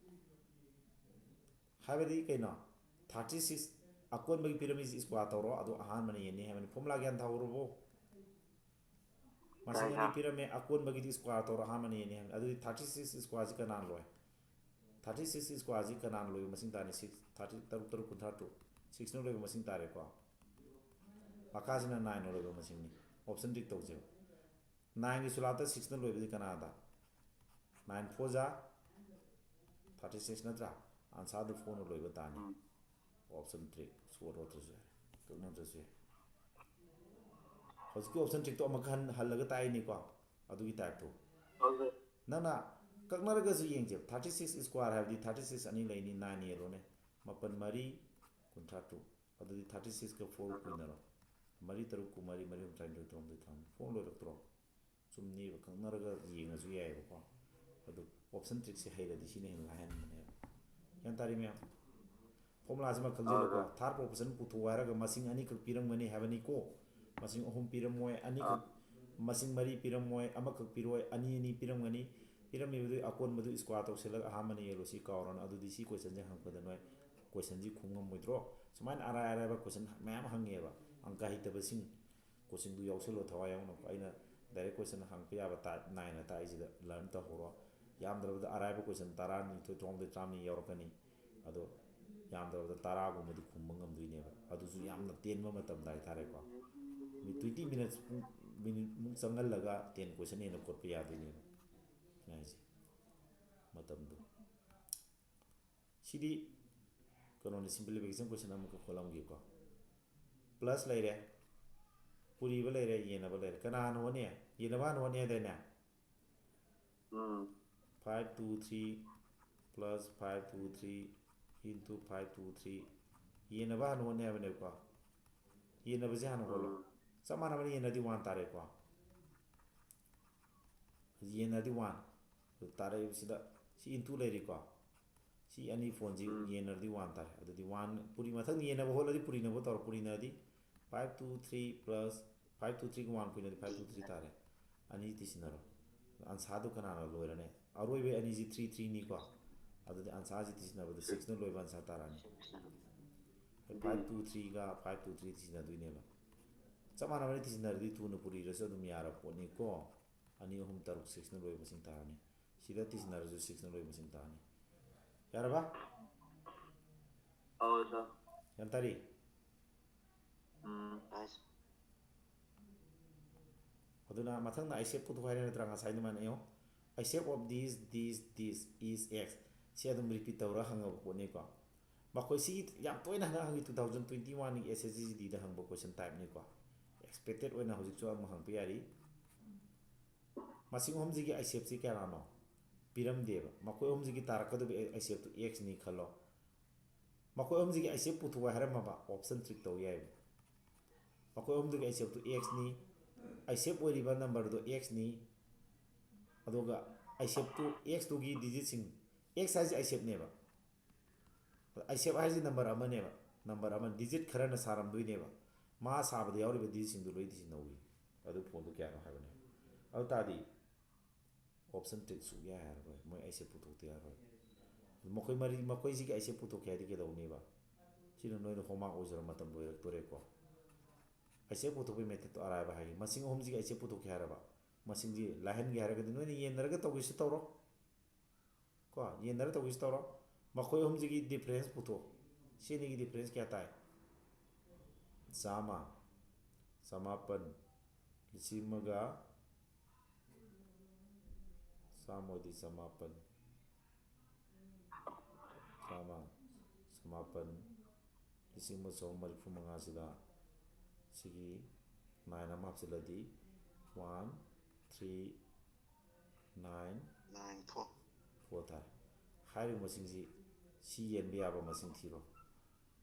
ꯍꯥꯏꯕꯗꯤ ꯀꯩꯅꯣ? ꯊꯥꯔꯇꯤ ꯁꯤꯛꯁ ꯑꯀꯣꯟꯕꯒꯤ ꯄꯤꯔꯝꯃꯤꯁꯤ ꯁ꯭ꯀ꯭ꯋꯥꯔ ꯇꯧꯔꯣ, ꯑꯗꯨ ꯑꯍꯥꯟꯕꯅ ꯌꯦꯟꯅꯤ ꯍꯥꯏꯕꯅꯤ꯫ ꯐꯣꯔꯃꯨꯂꯥ ꯒ꯭ꯌꯥꯟ ꯇꯥꯍꯧꯔꯕꯣ? ꯃꯁꯤꯡ ꯑꯅꯤ ꯄꯤꯔꯝꯃꯦ, ꯑꯀꯣꯟꯕꯒꯤꯗꯤ ꯁ꯭ꯀ꯭ꯋꯥꯔ ꯇꯧꯔꯣ, ꯑꯍꯥꯟꯕꯅ ꯌꯦꯟꯅꯤ ꯍꯥꯏꯕꯅꯤ꯫ ꯑꯗꯨꯗꯤ ꯊꯥꯔꯇꯤ ꯁꯤꯛꯁ ꯁ꯭ꯀ꯭ꯋꯥꯔꯁꯤ ꯀꯅꯥꯅ ꯂꯣꯏ? ꯊꯥꯔꯇꯤ ꯁꯤꯛꯁ ꯁ꯭ꯀ꯭ꯋꯥꯔꯁꯤ ꯀꯅꯥꯅ ꯂꯣꯏꯕ ꯃꯁꯤꯡ ꯇꯥꯅꯤ? ꯁꯤꯛꯁ, ꯊꯥꯔꯇꯤ, ꯇꯔꯨꯛ ꯇꯔꯨꯛ ꯀꯨꯟꯊ꯭ꯔꯥ ꯇꯔꯨꯛ, ꯁꯤꯛꯁꯅ ꯂꯣꯏꯕ ꯃꯁꯤꯡ ꯇꯥꯔꯦꯀꯣ꯫ ꯃꯈꯥꯁꯤꯅ ꯅꯥꯏꯟꯅ ꯂꯣꯏꯕ ꯃꯁꯤꯡꯅꯤ꯫ ꯑꯣꯞꯁꯟ ꯇꯤꯛ ꯇꯧꯁꯦꯕ꯫ ꯅꯥꯏꯟꯒꯤ ꯁꯨꯂꯥꯞꯇ ꯁꯤꯛꯁꯅ ꯂꯣꯏꯕꯁꯤ ꯀꯅꯥꯗ? Nine four ꯖꯥ thirty six ꯅꯠꯇ꯭ꯔꯥ? ꯑꯟꯁꯥꯔꯗꯨ ꯐꯣꯔꯅ ꯂꯣꯏꯕ ꯇꯥꯅꯤ꯫ ꯎꯝ꯫ ꯑꯣꯞꯁꯟ ꯇ꯭ꯔꯤꯛ ꯁꯨ ꯑꯣꯠ ꯑꯣꯠꯇ꯭ꯔꯁꯨ ꯌꯥꯏ, ꯀꯛꯅꯗ꯭ꯔꯁꯨ ꯌꯥꯏ꯫ ꯍꯧꯖꯤꯛꯀꯤ ꯑꯣꯞꯁꯟ ꯇ꯭ꯔꯤꯛꯇꯣ ꯑꯃꯨꯛ ꯍꯟ-, ꯍꯜꯂꯒ ꯇꯥꯛꯏꯅꯤꯀꯣ, ꯑꯗꯨꯒꯤ ꯇꯥꯏꯞꯇꯣ꯫ ꯍꯣꯏ, ꯍꯣꯏ꯫ ꯅꯪꯅ ꯀꯛꯅꯔꯒꯁꯨ ꯌꯦꯡꯁꯦ, ꯊꯥꯔꯇꯤ ꯁꯤꯛꯁ ꯁ꯭ꯀ꯭ꯋꯥꯔ ꯍꯥꯏꯕꯗꯤ ꯊꯥꯔꯇꯤ ꯁꯤꯛꯁ ꯑꯅꯤ ꯂꯩꯅꯤ, ꯅꯥꯏꯟ ꯌꯦꯜꯂꯣꯅꯦ, ꯃꯥꯄꯟ ꯃꯔꯤ ꯀꯨꯟꯊ꯭ꯔꯥ ꯇꯔꯨꯛ꯫ ꯑꯗꯨꯗꯤ ꯊꯥꯔꯇꯤ ꯁꯤꯛꯁꯀ ꯐꯣꯔ ꯀꯨꯏꯅꯔꯣ? ꯃꯔꯤ ꯇꯔꯨꯛ ꯀꯨꯟꯃꯔꯤ, ꯃꯔꯤ ꯍꯨꯝꯗ꯭ꯔꯥ ꯅꯤꯊꯣꯏ ꯇꯔꯥꯍꯨꯝꯗꯣꯏ ꯊꯥꯔꯣ꯫ ꯐꯣꯔ ꯂꯣꯏꯔꯛꯇ꯭ꯔꯣ? ꯆꯨꯝꯅꯤꯕ, ꯀꯛꯅꯔꯒ ꯌꯦꯡꯉꯁꯨ ꯌꯥꯏꯑꯕꯀꯣ꯫ ꯑꯗꯨ ꯑꯣꯞꯁꯟ ꯇ꯭ꯔꯤꯛꯁꯦ ꯍꯩꯔꯗꯤ ꯁꯤꯅ ꯍꯦꯟꯅ ꯂꯥꯏꯍꯟꯕꯅꯦꯕ꯫ ꯒ꯭ꯌꯥꯟ ꯇꯥꯔꯤ ꯃꯌꯥꯝ? ꯐꯣꯔꯃꯨꯂꯥꯁꯤꯃ ꯈꯪꯖꯤꯜꯂꯨꯀꯣ꯫ ꯊꯥꯔꯠ ꯄ꯭ꯔꯣꯄꯣꯖꯤꯁꯟ ꯄꯨꯊꯣꯛꯑꯣ ꯍꯥꯏꯔꯒ ꯃꯁꯤꯡ ꯑꯅꯤꯈꯛ ꯄꯤꯔꯝꯒꯅꯤ ꯍꯥꯏꯕꯅꯤꯀꯣ꯫ ꯃꯁꯤꯡ ꯑꯍꯨꯝ ꯄꯤꯔꯝꯃꯣꯏ, ꯑꯅꯤꯈꯛ, ꯃꯁꯤꯡ ꯃꯔꯤ ꯄꯤꯔꯝꯃꯣꯏ, ꯑꯃꯈꯛ ꯄꯤꯔꯣꯏ, ꯑꯅꯤ ꯑꯅꯤ ꯄꯤꯔꯝꯒꯅꯤ꯫ ꯄꯤꯔꯝꯃꯤꯕꯗꯨꯒꯤ ꯑꯀꯣꯟꯕꯗꯨ ꯁ꯭ꯀ꯭ꯋꯥꯔ ꯇꯧꯁꯤꯜꯂꯒ ꯑꯍꯥꯟꯕꯅ ꯌꯦꯜꯂꯣ꯫ ꯁꯤ ꯀꯥꯎꯔꯅꯨ꯫ ꯑꯗꯨꯗꯤ ꯁꯤ ꯀꯣꯏꯁꯟꯁꯦ ꯍꯪꯉꯛꯄꯗ ꯅꯣꯏ ꯀꯣꯏꯁꯟꯁꯤ ꯈꯨꯝ ꯉꯝꯃꯣꯏꯗ꯭ꯔꯣ? ꯁꯨꯃꯥꯏꯅ ꯑꯔꯥꯏ ꯑꯔꯥꯏꯕ ꯀꯣꯏꯁꯟ ꯃꯌꯥꯝ ꯍꯪꯉꯦꯕ, ꯑꯪꯀ ꯍꯩꯇꯕꯁꯤꯡ꯫ ꯀꯣꯆꯤꯡꯗꯨ ꯌꯥꯎꯁꯜꯂꯣ ꯊꯋꯥꯏ ꯌꯥꯎꯅ꯫ ꯑꯩꯅ ꯗꯥꯏꯔꯦꯛ ꯀꯣꯏꯁꯟ ꯍꯪꯉꯛꯄ ꯌꯥꯕ ꯇꯥꯏꯞ ꯅꯥꯏꯅ ꯇꯥꯛꯏꯁꯤꯗ ꯂꯔꯟ ꯇꯧꯍꯧꯔꯣ꯫ ꯌꯥꯝꯗ꯭ꯔꯕꯗ ꯑꯔꯥꯏꯕ ꯀꯣꯏꯁꯟ ꯇꯔꯥꯅꯤꯊꯣꯏ, ꯇꯔꯥꯍꯨꯝꯗꯣꯏ, ꯇꯔꯥꯃꯔꯤ ꯌꯥꯎꯔꯛꯀꯅꯤ꯫ ꯑꯗꯣ ꯌꯥꯝꯗ꯭ꯔꯕꯗ ꯇꯔꯥꯒꯨꯝꯕꯗꯤ ꯈꯨꯝꯕ ꯉꯝꯗꯣꯏꯅꯦꯕ꯫ ꯑꯗꯨꯁꯨ ꯌꯥꯝꯅ ꯇꯦꯟꯕ ꯃꯇꯝꯗ ꯍꯥꯏꯇꯥꯔꯦꯀꯣ꯫ ꯃꯤ ꯇ꯭ꯋꯦꯟꯇꯤ ꯃꯤꯅꯠꯁ, ꯄꯨꯡ, ꯃꯤꯅꯤꯠ ꯃꯨꯛ ꯆꯪꯍꯜꯂꯒ ꯇꯦꯟ ꯀꯣꯏꯁꯟ ꯍꯦꯟꯅ ꯈꯣꯠꯄ ꯌꯥꯗꯣꯏꯅꯦꯕ꯫ ꯑꯩꯅ ꯍꯥꯏꯁꯦ ꯃꯇꯝꯗꯣ꯫ ꯁꯤꯗꯤ ꯀꯩꯅꯣꯅꯤ, ꯁꯤꯝꯄ꯭ꯂꯤꯐꯤꯀꯦꯁꯟ ꯀꯣꯏꯁꯟ ꯑꯃꯈꯛ ꯈꯣꯠꯂꯝꯒꯦꯀꯣ꯫ ꯄ꯭ꯂꯁ ꯂꯩꯔꯦ, ꯄꯨꯔꯤꯕ ꯂꯩꯔꯦ, ꯌꯦꯟꯅꯕ ꯂꯩꯔꯦ꯫ ꯀꯅꯥ ꯍꯥꯟꯅ ꯍꯣꯠꯅꯤ? ꯌꯦꯟꯅꯕ ꯍꯥꯟꯅ ꯍꯣꯠꯅꯤ ꯍꯥꯏꯗꯥꯏꯅꯦ? ꯎꯝ five two three plus five two three into five two three, ꯌꯦꯟꯅꯕ ꯍꯥꯟꯅ ꯍꯣꯠꯅꯤ ꯍꯥꯏꯕꯅꯦꯕꯀꯣ꯫ ꯌꯦꯟꯅꯕꯁꯦ ꯍꯥꯟꯅ ꯍꯣꯠꯂꯣ꯫ ꯎꯝ ꯆꯞ ꯃꯥꯟꯅꯕꯅꯤ, ꯌꯦꯟꯅꯗꯤ ꯋꯥꯟ ꯇꯥꯔꯦꯀꯣ꯫ ꯌꯦꯟꯅꯗꯤ ꯋꯥꯟ ꯇꯥꯔꯛꯏꯕꯁꯤꯗ ꯁꯤ ꯏꯟꯇꯨ ꯂꯩꯔꯤꯀꯣ꯫ ꯁꯤ ꯑꯅꯤ ꯐꯣꯟꯁꯤ ꯎꯝ ꯌꯦꯟꯅꯔꯗꯤ ꯋꯥꯟ ꯇꯥꯔꯦ꯫ ꯑꯗꯨꯗꯤ ꯋꯥꯟ ꯄꯨꯔꯤ, ꯃꯊꯪ ꯌꯦꯟꯅꯕ ꯍꯣꯠꯂꯗꯤ ꯄꯨꯔꯤꯅꯕ ꯇꯧꯔꯣ꯫ ꯄꯨꯔꯤꯅꯗꯤ five two three plus five two three ꯒ ꯋꯥꯟ ꯄꯨꯔꯤꯅꯗꯤ five two three ꯇꯥꯔꯦ꯫ ꯑꯅꯤ ꯇꯤꯁꯤꯟꯅꯔꯣ꯫ ꯑꯟꯁꯥꯗꯨ ꯀꯅꯥꯅ ꯂꯣꯏꯔꯅꯤ? ꯑꯔꯣꯏꯕ ꯑꯅꯤꯁꯤ ꯊ꯭ꯔꯤ ꯊ꯭ꯔꯤꯅꯤꯀꯣ꯫ ꯑꯗꯨꯗꯤ ꯑꯟꯁꯥꯁꯤ ꯇꯤꯁꯤꯟꯅꯕꯗ ꯁꯤꯛꯁꯅ ꯂꯣꯏꯕ ꯑꯟꯁꯥ ꯇꯥꯔꯛꯑꯅꯤ꯫ five two three ꯒ five two three ꯇꯤꯁꯤꯟꯅꯗꯣꯏꯅꯦꯕ꯫ ꯆꯞ ꯃꯥꯟꯅꯕꯅꯤ, ꯇꯤꯁꯤꯟꯅꯔꯗꯤ ꯇꯨꯅ ꯄꯨꯔꯤꯔꯁꯨ ꯑꯗꯨꯝ ꯌꯥꯔꯕ ꯄꯣꯠꯅꯤꯀꯣ꯫ ꯑꯅꯤ, ꯑꯍꯨꯝ, ꯇꯔꯨꯛ, ꯁꯤꯛꯁꯅ ꯂꯣꯏꯕ ꯃꯁꯤꯡ ꯇꯥꯔꯅꯤ꯫ ꯁꯤꯗ ꯇꯤꯁꯤꯟꯅꯔꯁꯨ ꯁꯤꯛꯁꯅ ꯂꯣꯏꯕ ꯃꯁꯤꯡ ꯇꯥꯔꯅꯤ꯫ ꯌꯥꯔꯕ? ꯑꯧ ꯁꯥꯔ꯫ ꯒ꯭ꯌꯥꯟ ꯇꯥꯔꯤ? ꯎꯝ ꯑꯗꯨꯅ ꯃꯊꯪꯗ ꯑꯥꯏ ꯁꯦꯞ ꯄꯨꯊꯣꯛ ꯍꯥꯏꯔꯦ ꯅꯠꯇ꯭ꯔꯥ? ꯉꯁꯥꯏ ꯑꯗꯨꯃꯥꯏꯅ ꯌꯦꯡꯉꯣ, I shape of this this this is X. ꯁꯤ ꯑꯗꯨꯝ ꯔꯤꯄꯤꯠ ꯇꯧꯔꯒ ꯍꯪꯉꯕ ꯄꯣꯠꯅꯤꯀꯣ꯫ ꯃꯈꯣꯏ ꯁꯤ ꯌꯥꯝ ꯇꯣꯏꯅ ꯍꯪꯉ ꯍꯪꯉꯤ, two thousand twenty oneꯒꯤ S S C G Dꯗ ꯍꯪꯕ ꯀꯣꯏꯁꯟ ꯇꯥꯏꯞꯅꯤꯀꯣ꯫ ꯑꯦꯛꯁꯄꯦꯛꯇꯦꯠ ꯑꯣꯏꯅ ꯍꯧꯖꯤꯛꯁꯨ ꯑꯃꯨꯛ ꯍꯪꯕ ꯌꯥꯔꯤ꯫ ꯃꯁꯤꯡ ꯑꯍꯨꯝꯁꯤꯒꯤ ꯑꯥꯏ ꯁꯦꯞꯁꯤ ꯀꯌꯥꯅꯣ? ꯄꯤꯔꯝꯗꯦꯕ꯫ ꯃꯈꯣꯏ ꯑꯍꯨꯝꯁꯤꯒꯤ ꯇꯥꯔꯛꯀꯗꯕ ꯑꯥꯏ ꯁꯦꯞꯇꯨ ꯑꯦꯛꯁꯅꯤ ꯈꯜꯂꯣ꯫ ꯃꯈꯣꯏ ꯑꯍꯨꯝꯁꯤꯒꯤ ꯑꯥꯏ ꯁꯦꯞ ꯄꯨꯊꯣꯛꯑꯣ ꯍꯥꯏꯔꯝꯃꯕ, ꯑꯣꯞꯁꯟ ꯇ꯭ꯔꯤꯛ ꯇꯧ ꯌꯥꯏꯕ꯫ ꯃꯈꯣꯏ ꯑꯍꯨꯝꯗꯨꯒꯤ ꯑꯥꯏ ꯁꯦꯞꯇꯨ ꯑꯦꯛꯁꯅꯤ, ꯑꯥꯏ ꯁꯦꯞ ꯑꯣꯏꯔꯤꯕ ꯅꯝꯕꯔꯗꯨ ꯑꯦꯛꯁꯅꯤ꯫ ꯑꯗꯨꯒ ꯑꯥꯏ ꯁꯦꯞꯇꯨ, ꯑꯦꯛꯁꯇꯨꯒꯤ ꯗꯤꯖꯤꯠꯁꯤꯡ, ꯑꯦꯛꯁ ꯍꯥꯏꯁꯦ ꯑꯥꯏ ꯁꯦꯞꯅꯦꯕ꯫ ꯑꯥꯏ ꯁꯦꯞ ꯍꯥꯏꯁꯤ ꯅꯝꯕꯔ ꯑꯃꯅꯦꯕ, ꯅꯝꯕꯔ ꯑꯃ, ꯗꯤꯖꯤꯠ ꯈꯔꯅ ꯁꯥꯔꯝꯗꯣꯏꯅꯦꯕ꯫ ꯃꯥ ꯁꯥꯕꯗ ꯌꯥꯎꯔꯤꯕ ꯗꯤꯖꯤꯠꯁꯤꯡꯗꯣ ꯂꯣꯏ ꯁꯤꯖꯤꯟꯅꯧꯏ꯫ ꯑꯗꯨ ꯐꯣꯟꯗꯣ ꯀꯌꯥꯅꯣ ꯍꯥꯏꯕꯅꯦ꯫ ꯑꯗꯨ ꯇꯥꯔꯗꯤ ꯑꯣꯞꯁꯟ ꯇꯤꯛ ꯁꯨꯛꯌꯥ ꯌꯥꯔꯔꯣꯏ꯫ ꯃꯣꯏ ꯑꯥꯏ ꯁꯦꯞ ꯄꯨꯊꯣꯛꯇ ꯌꯥꯔꯣꯏ꯫ ꯃꯈꯣꯏ ꯃꯔꯤ, ꯃꯈꯣꯏꯁꯤꯒꯤ ꯑꯥꯏ ꯁꯦꯞ ꯄꯨꯊꯣꯛꯀꯦ ꯍꯥꯏꯗꯤ ꯀꯩꯗꯧꯅꯦꯕ? ꯁꯤꯅ ꯅꯣꯏꯅ ꯍꯣꯝꯋꯥꯛ ꯑꯣꯏꯖꯔꯣ, ꯃꯇꯝ ꯂꯣꯏꯔꯛꯇꯣꯔꯦꯀꯣ꯫ ꯑꯥꯏ ꯁꯦꯞ ꯄꯨꯊꯣꯛꯄꯒꯤ ꯃꯦꯊꯠꯇꯣ ꯑꯔꯥꯏꯕ ꯍꯥꯏꯒꯦ꯫ ꯃꯁꯤꯡ ꯑꯍꯨꯝꯁꯤꯒꯤ ꯑꯥꯏ ꯁꯦꯞ ꯄꯨꯊꯣꯛꯀꯦ ꯍꯥꯏꯔꯕ, ꯃꯁꯤꯡꯁꯤ ꯂꯥꯏꯍꯟꯒꯦ ꯍꯥꯏꯔꯒꯗꯤ ꯅꯣꯏꯅ ꯌꯦꯟꯅꯔꯒ ꯇꯧꯒꯦꯁꯨ ꯇꯧꯔꯣ꯫ ꯀꯣ, ꯌꯦꯟꯅꯔ ꯇꯧꯒꯦꯁꯨ ꯇꯧꯔꯣ꯫ ꯃꯈꯣꯏ ꯑꯍꯨꯝꯁꯤꯒꯤ ꯗꯤꯐ꯭ꯔꯦꯟꯁ ꯄꯨꯊꯣꯛ꯫ ꯁꯤ ꯑꯅꯤꯒꯤ ꯗꯤꯐ꯭ꯔꯦꯟꯁ ꯀꯌꯥ ꯇꯥꯏ? ꯆꯥꯝꯃ, ꯆꯃꯥꯄꯟ, ꯂꯤꯁꯤꯡ ꯑꯃꯒ, ꯆꯥꯝꯃ ꯑꯣꯏꯗꯤ ꯆꯃꯥꯄꯟ, ꯆꯥꯝꯃ, ꯆꯃꯥꯄꯟ, ꯂꯤꯁꯤꯡ ꯑꯃ ꯆꯍꯨꯝ ꯃꯔꯤꯐꯨ ꯃꯉꯥꯁꯤꯗ ꯁꯤꯒꯤ ꯅꯥꯏꯟ ꯑꯃ ꯍꯥꯞꯆꯤꯜꯂꯗꯤ one three nine nine four. Four ꯇꯥꯔꯦ꯫ ꯍꯥꯏꯔꯤꯕ ꯃꯁꯤꯡꯁꯤ ꯁꯤ ꯌꯦꯟꯕ ꯌꯥꯕ ꯃꯁꯤꯡ ꯊꯤꯔꯣ꯫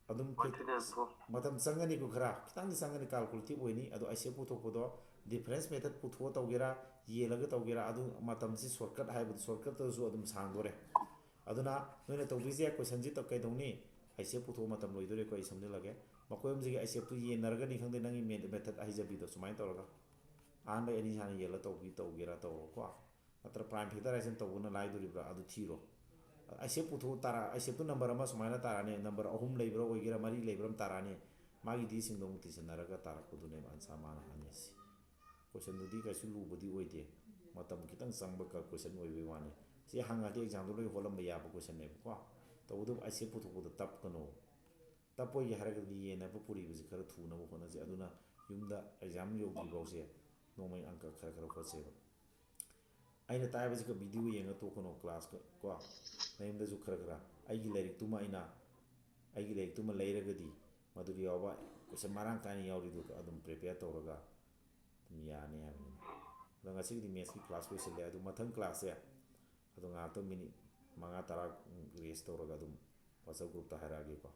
ꯑꯗꯨꯝ ꯈꯤ-, ꯋꯥꯟ ꯊ꯭ꯔꯤ ꯅꯥꯏꯟ ꯐꯣꯔ꯫ ꯃꯇꯝ ꯆꯪꯒꯅꯤꯀꯣ, ꯈꯔ ꯈꯤꯇꯪꯗꯤ ꯆꯪꯒꯅꯤ, ꯀꯥꯜꯀꯨꯂꯦꯇꯤꯞ ꯑꯣꯏꯅꯤ꯫ ꯑꯗꯣ ꯑꯥꯏ ꯁꯦꯞ ꯄꯨꯊꯣꯛꯄꯗꯣ ꯗꯤꯐ꯭ꯔꯦꯟꯁ ꯃꯦꯊꯠ ꯄꯨꯊꯣꯛꯑ ꯇꯧꯒꯦꯔꯥ, ꯌꯦꯜꯂꯒ ꯇꯧꯒꯦꯔꯥ, ꯑꯗꯨ ꯃꯇꯝꯁꯤ ꯁꯣꯔꯠꯀꯠ ꯍꯥꯏꯕꯗꯤ ꯁꯣꯔꯠꯀꯠꯇꯁꯨ ꯑꯗꯨꯝ ꯁꯥꯡꯗꯣꯔꯦ꯫ ꯑꯗꯨꯅ ꯅꯣꯏꯅ ꯇꯧꯗꯣꯏꯁꯦ ꯀꯣꯏꯁꯟꯁꯤ ꯇ-, ꯀꯩꯗꯧꯅꯤ? ꯑꯥꯏ ꯁꯦꯞ ꯄꯨꯊꯣꯛꯑ ꯃꯇꯝ ꯂꯣꯏꯗꯣꯔꯦꯀꯣ, ꯑꯩ ꯁꯝꯖꯤꯜꯂꯒꯦ꯫ ꯃꯈꯣꯏ ꯑꯍꯨꯝꯁꯤꯒꯤ ꯑꯥꯏ ꯁꯦꯞꯇꯨ ꯌꯦꯟꯅꯔꯒꯅꯤ ꯈꯪꯗꯦ, ꯅꯪꯒꯤ ꯃꯦ-, ꯃꯦꯊꯠ ꯍꯩꯖꯕꯤꯗꯣ ꯁꯨꯃꯥꯏꯅ ꯇꯧꯔꯒ ꯑꯍꯥꯟꯕ ꯑꯅꯤ ꯍꯥꯟꯅ ꯌꯦꯜꯂ ꯇꯧꯕꯤ-, ꯇꯧꯒꯦꯔꯥ ꯇꯧꯔꯣꯀꯣ꯫ ꯅꯠꯇ꯭ꯔ ꯄ꯭ꯔꯥꯏꯝ ꯐꯦꯛꯇꯔꯥꯏꯖꯦꯁꯟ ꯇꯧꯕꯅ ꯂꯥꯏꯗꯣꯔꯤꯕ꯭ꯔꯥ? ꯑꯗꯨ ꯊꯤꯔꯣ꯫ ꯑꯥꯏ ꯁꯦꯞ ꯄꯨꯊꯣꯛ ꯇꯥꯔ-, ꯑꯥꯏ ꯁꯦꯞꯇꯨ ꯅꯝꯕꯔ ꯑꯃ ꯁꯨꯃꯥꯏꯅ ꯇꯥꯔꯛꯑꯅꯤ, ꯅꯝꯕꯔ ꯑꯍꯨꯝ ꯂꯩꯕ꯭ꯔꯥ ꯑꯣꯏꯒꯦꯔꯥ, ꯃꯔꯤ ꯂꯩꯕ꯭ꯔꯥ ꯑꯃ ꯇꯥꯔꯛꯑꯅꯤ꯫ ꯃꯥꯒꯤ ꯗꯤꯁꯤꯡꯗꯣ ꯑꯃꯨꯛ ꯇꯤꯁꯤꯟꯅꯔꯒ ꯇꯥꯔꯛꯄꯗꯨꯅꯦꯕ ꯑꯟꯁꯥꯔ ꯃꯥꯅ ꯍꯪꯉꯤꯁꯤ꯫ ꯀꯣꯏꯁꯟꯗꯨꯗꯤ ꯀꯩꯁꯨ ꯂꯨꯕꯗꯤ ꯑꯣꯏꯗꯦ, ꯃꯇꯝ ꯈꯤꯇꯪ ꯆꯪꯕ ꯀ-, ꯀꯣꯏꯁꯟ ꯑꯣꯏꯕꯩ ꯋꯥꯅꯤ꯫ ꯁꯤ ꯍꯪꯉꯗꯤ ꯑꯦꯛꯖꯥꯝꯗ ꯂꯣꯏ ꯍꯣꯠꯂꯝꯕ ꯌꯥꯕ ꯀꯣꯏꯁꯟꯅꯦꯕꯀꯣ꯫ ꯇꯧꯕꯇꯕꯨ ꯑꯥꯏ ꯁꯦꯞ ꯄꯨꯊꯣꯛꯄꯗ ꯇꯞꯀꯅꯣ꯫ ꯇꯞꯄꯣꯏꯒꯦ ꯍꯥꯏꯔꯒꯗꯤ ꯌꯦꯟꯅꯕ ꯄꯨꯔꯤꯕꯁꯤ ꯈꯔ ꯊꯨꯅꯕ ꯍꯣꯠꯅꯁꯤ꯫ ꯑꯗꯨꯅ ꯌꯨꯝꯗ ꯑꯦꯛꯖꯥꯝ ꯌꯧꯗ꯭ꯔꯤꯐꯥꯎꯁꯦ ꯅꯣꯡꯃꯩ ꯑꯪꯀ ꯈꯔ ꯈꯔ ꯍꯣꯠꯁꯦꯕ꯫ ꯑꯩꯅ ꯇꯥꯛꯏꯕꯁꯤꯒ ꯚꯤꯗꯤꯑꯣ ꯌꯦꯡꯉ ꯇꯣꯛꯀꯅꯣ ꯀ꯭ꯂꯥꯁꯀ ꯀꯣ꯫ ꯅꯌꯨꯝꯗꯗꯁꯨ ꯈꯔ ꯈꯔ ꯑꯩꯒꯤ ꯂꯥꯏꯔꯤꯛꯇꯨꯃ ꯑꯩꯅ, ꯑꯩꯒꯤ ꯂꯥꯏꯔꯤꯛꯇꯨꯃ ꯂꯩꯔꯒꯗꯤ ꯃꯗꯨꯗ ꯌꯥꯎꯕ ꯀꯣꯏꯁꯟ ꯃꯔꯥꯡ ꯀꯥꯏꯅ ꯌꯥꯎꯔꯤꯗꯨ ꯑꯗꯨꯝ ꯄ꯭ꯔꯤꯄꯦꯌꯔ ꯇꯧꯔꯒ ꯑꯗꯨꯝ ꯌꯥꯅꯤ ꯍꯥꯏꯕꯅꯤꯗ꯫ ꯑꯗꯣ ꯉꯁꯤꯒꯤꯗꯤ ꯃꯦꯠꯁꯀꯤ ꯀ꯭ꯂꯥꯁ ꯂꯣꯏꯁꯤꯜꯂꯦ꯫ ꯑꯗꯨ ꯃꯊꯪ ꯀ꯭ꯂꯥꯁꯁꯦ ꯑꯗꯣ ꯉꯥꯏꯍꯥꯛꯇꯪ ꯃꯤꯅꯤꯠ ꯃꯉꯥ ꯇꯔꯥ ꯔꯦꯁ ꯇꯧꯔꯒ ꯑꯗꯨꯝ WhatsApp ꯒ꯭ꯔꯨꯞꯇ ꯍꯥꯏꯔꯛꯑꯒꯦꯀꯣ꯫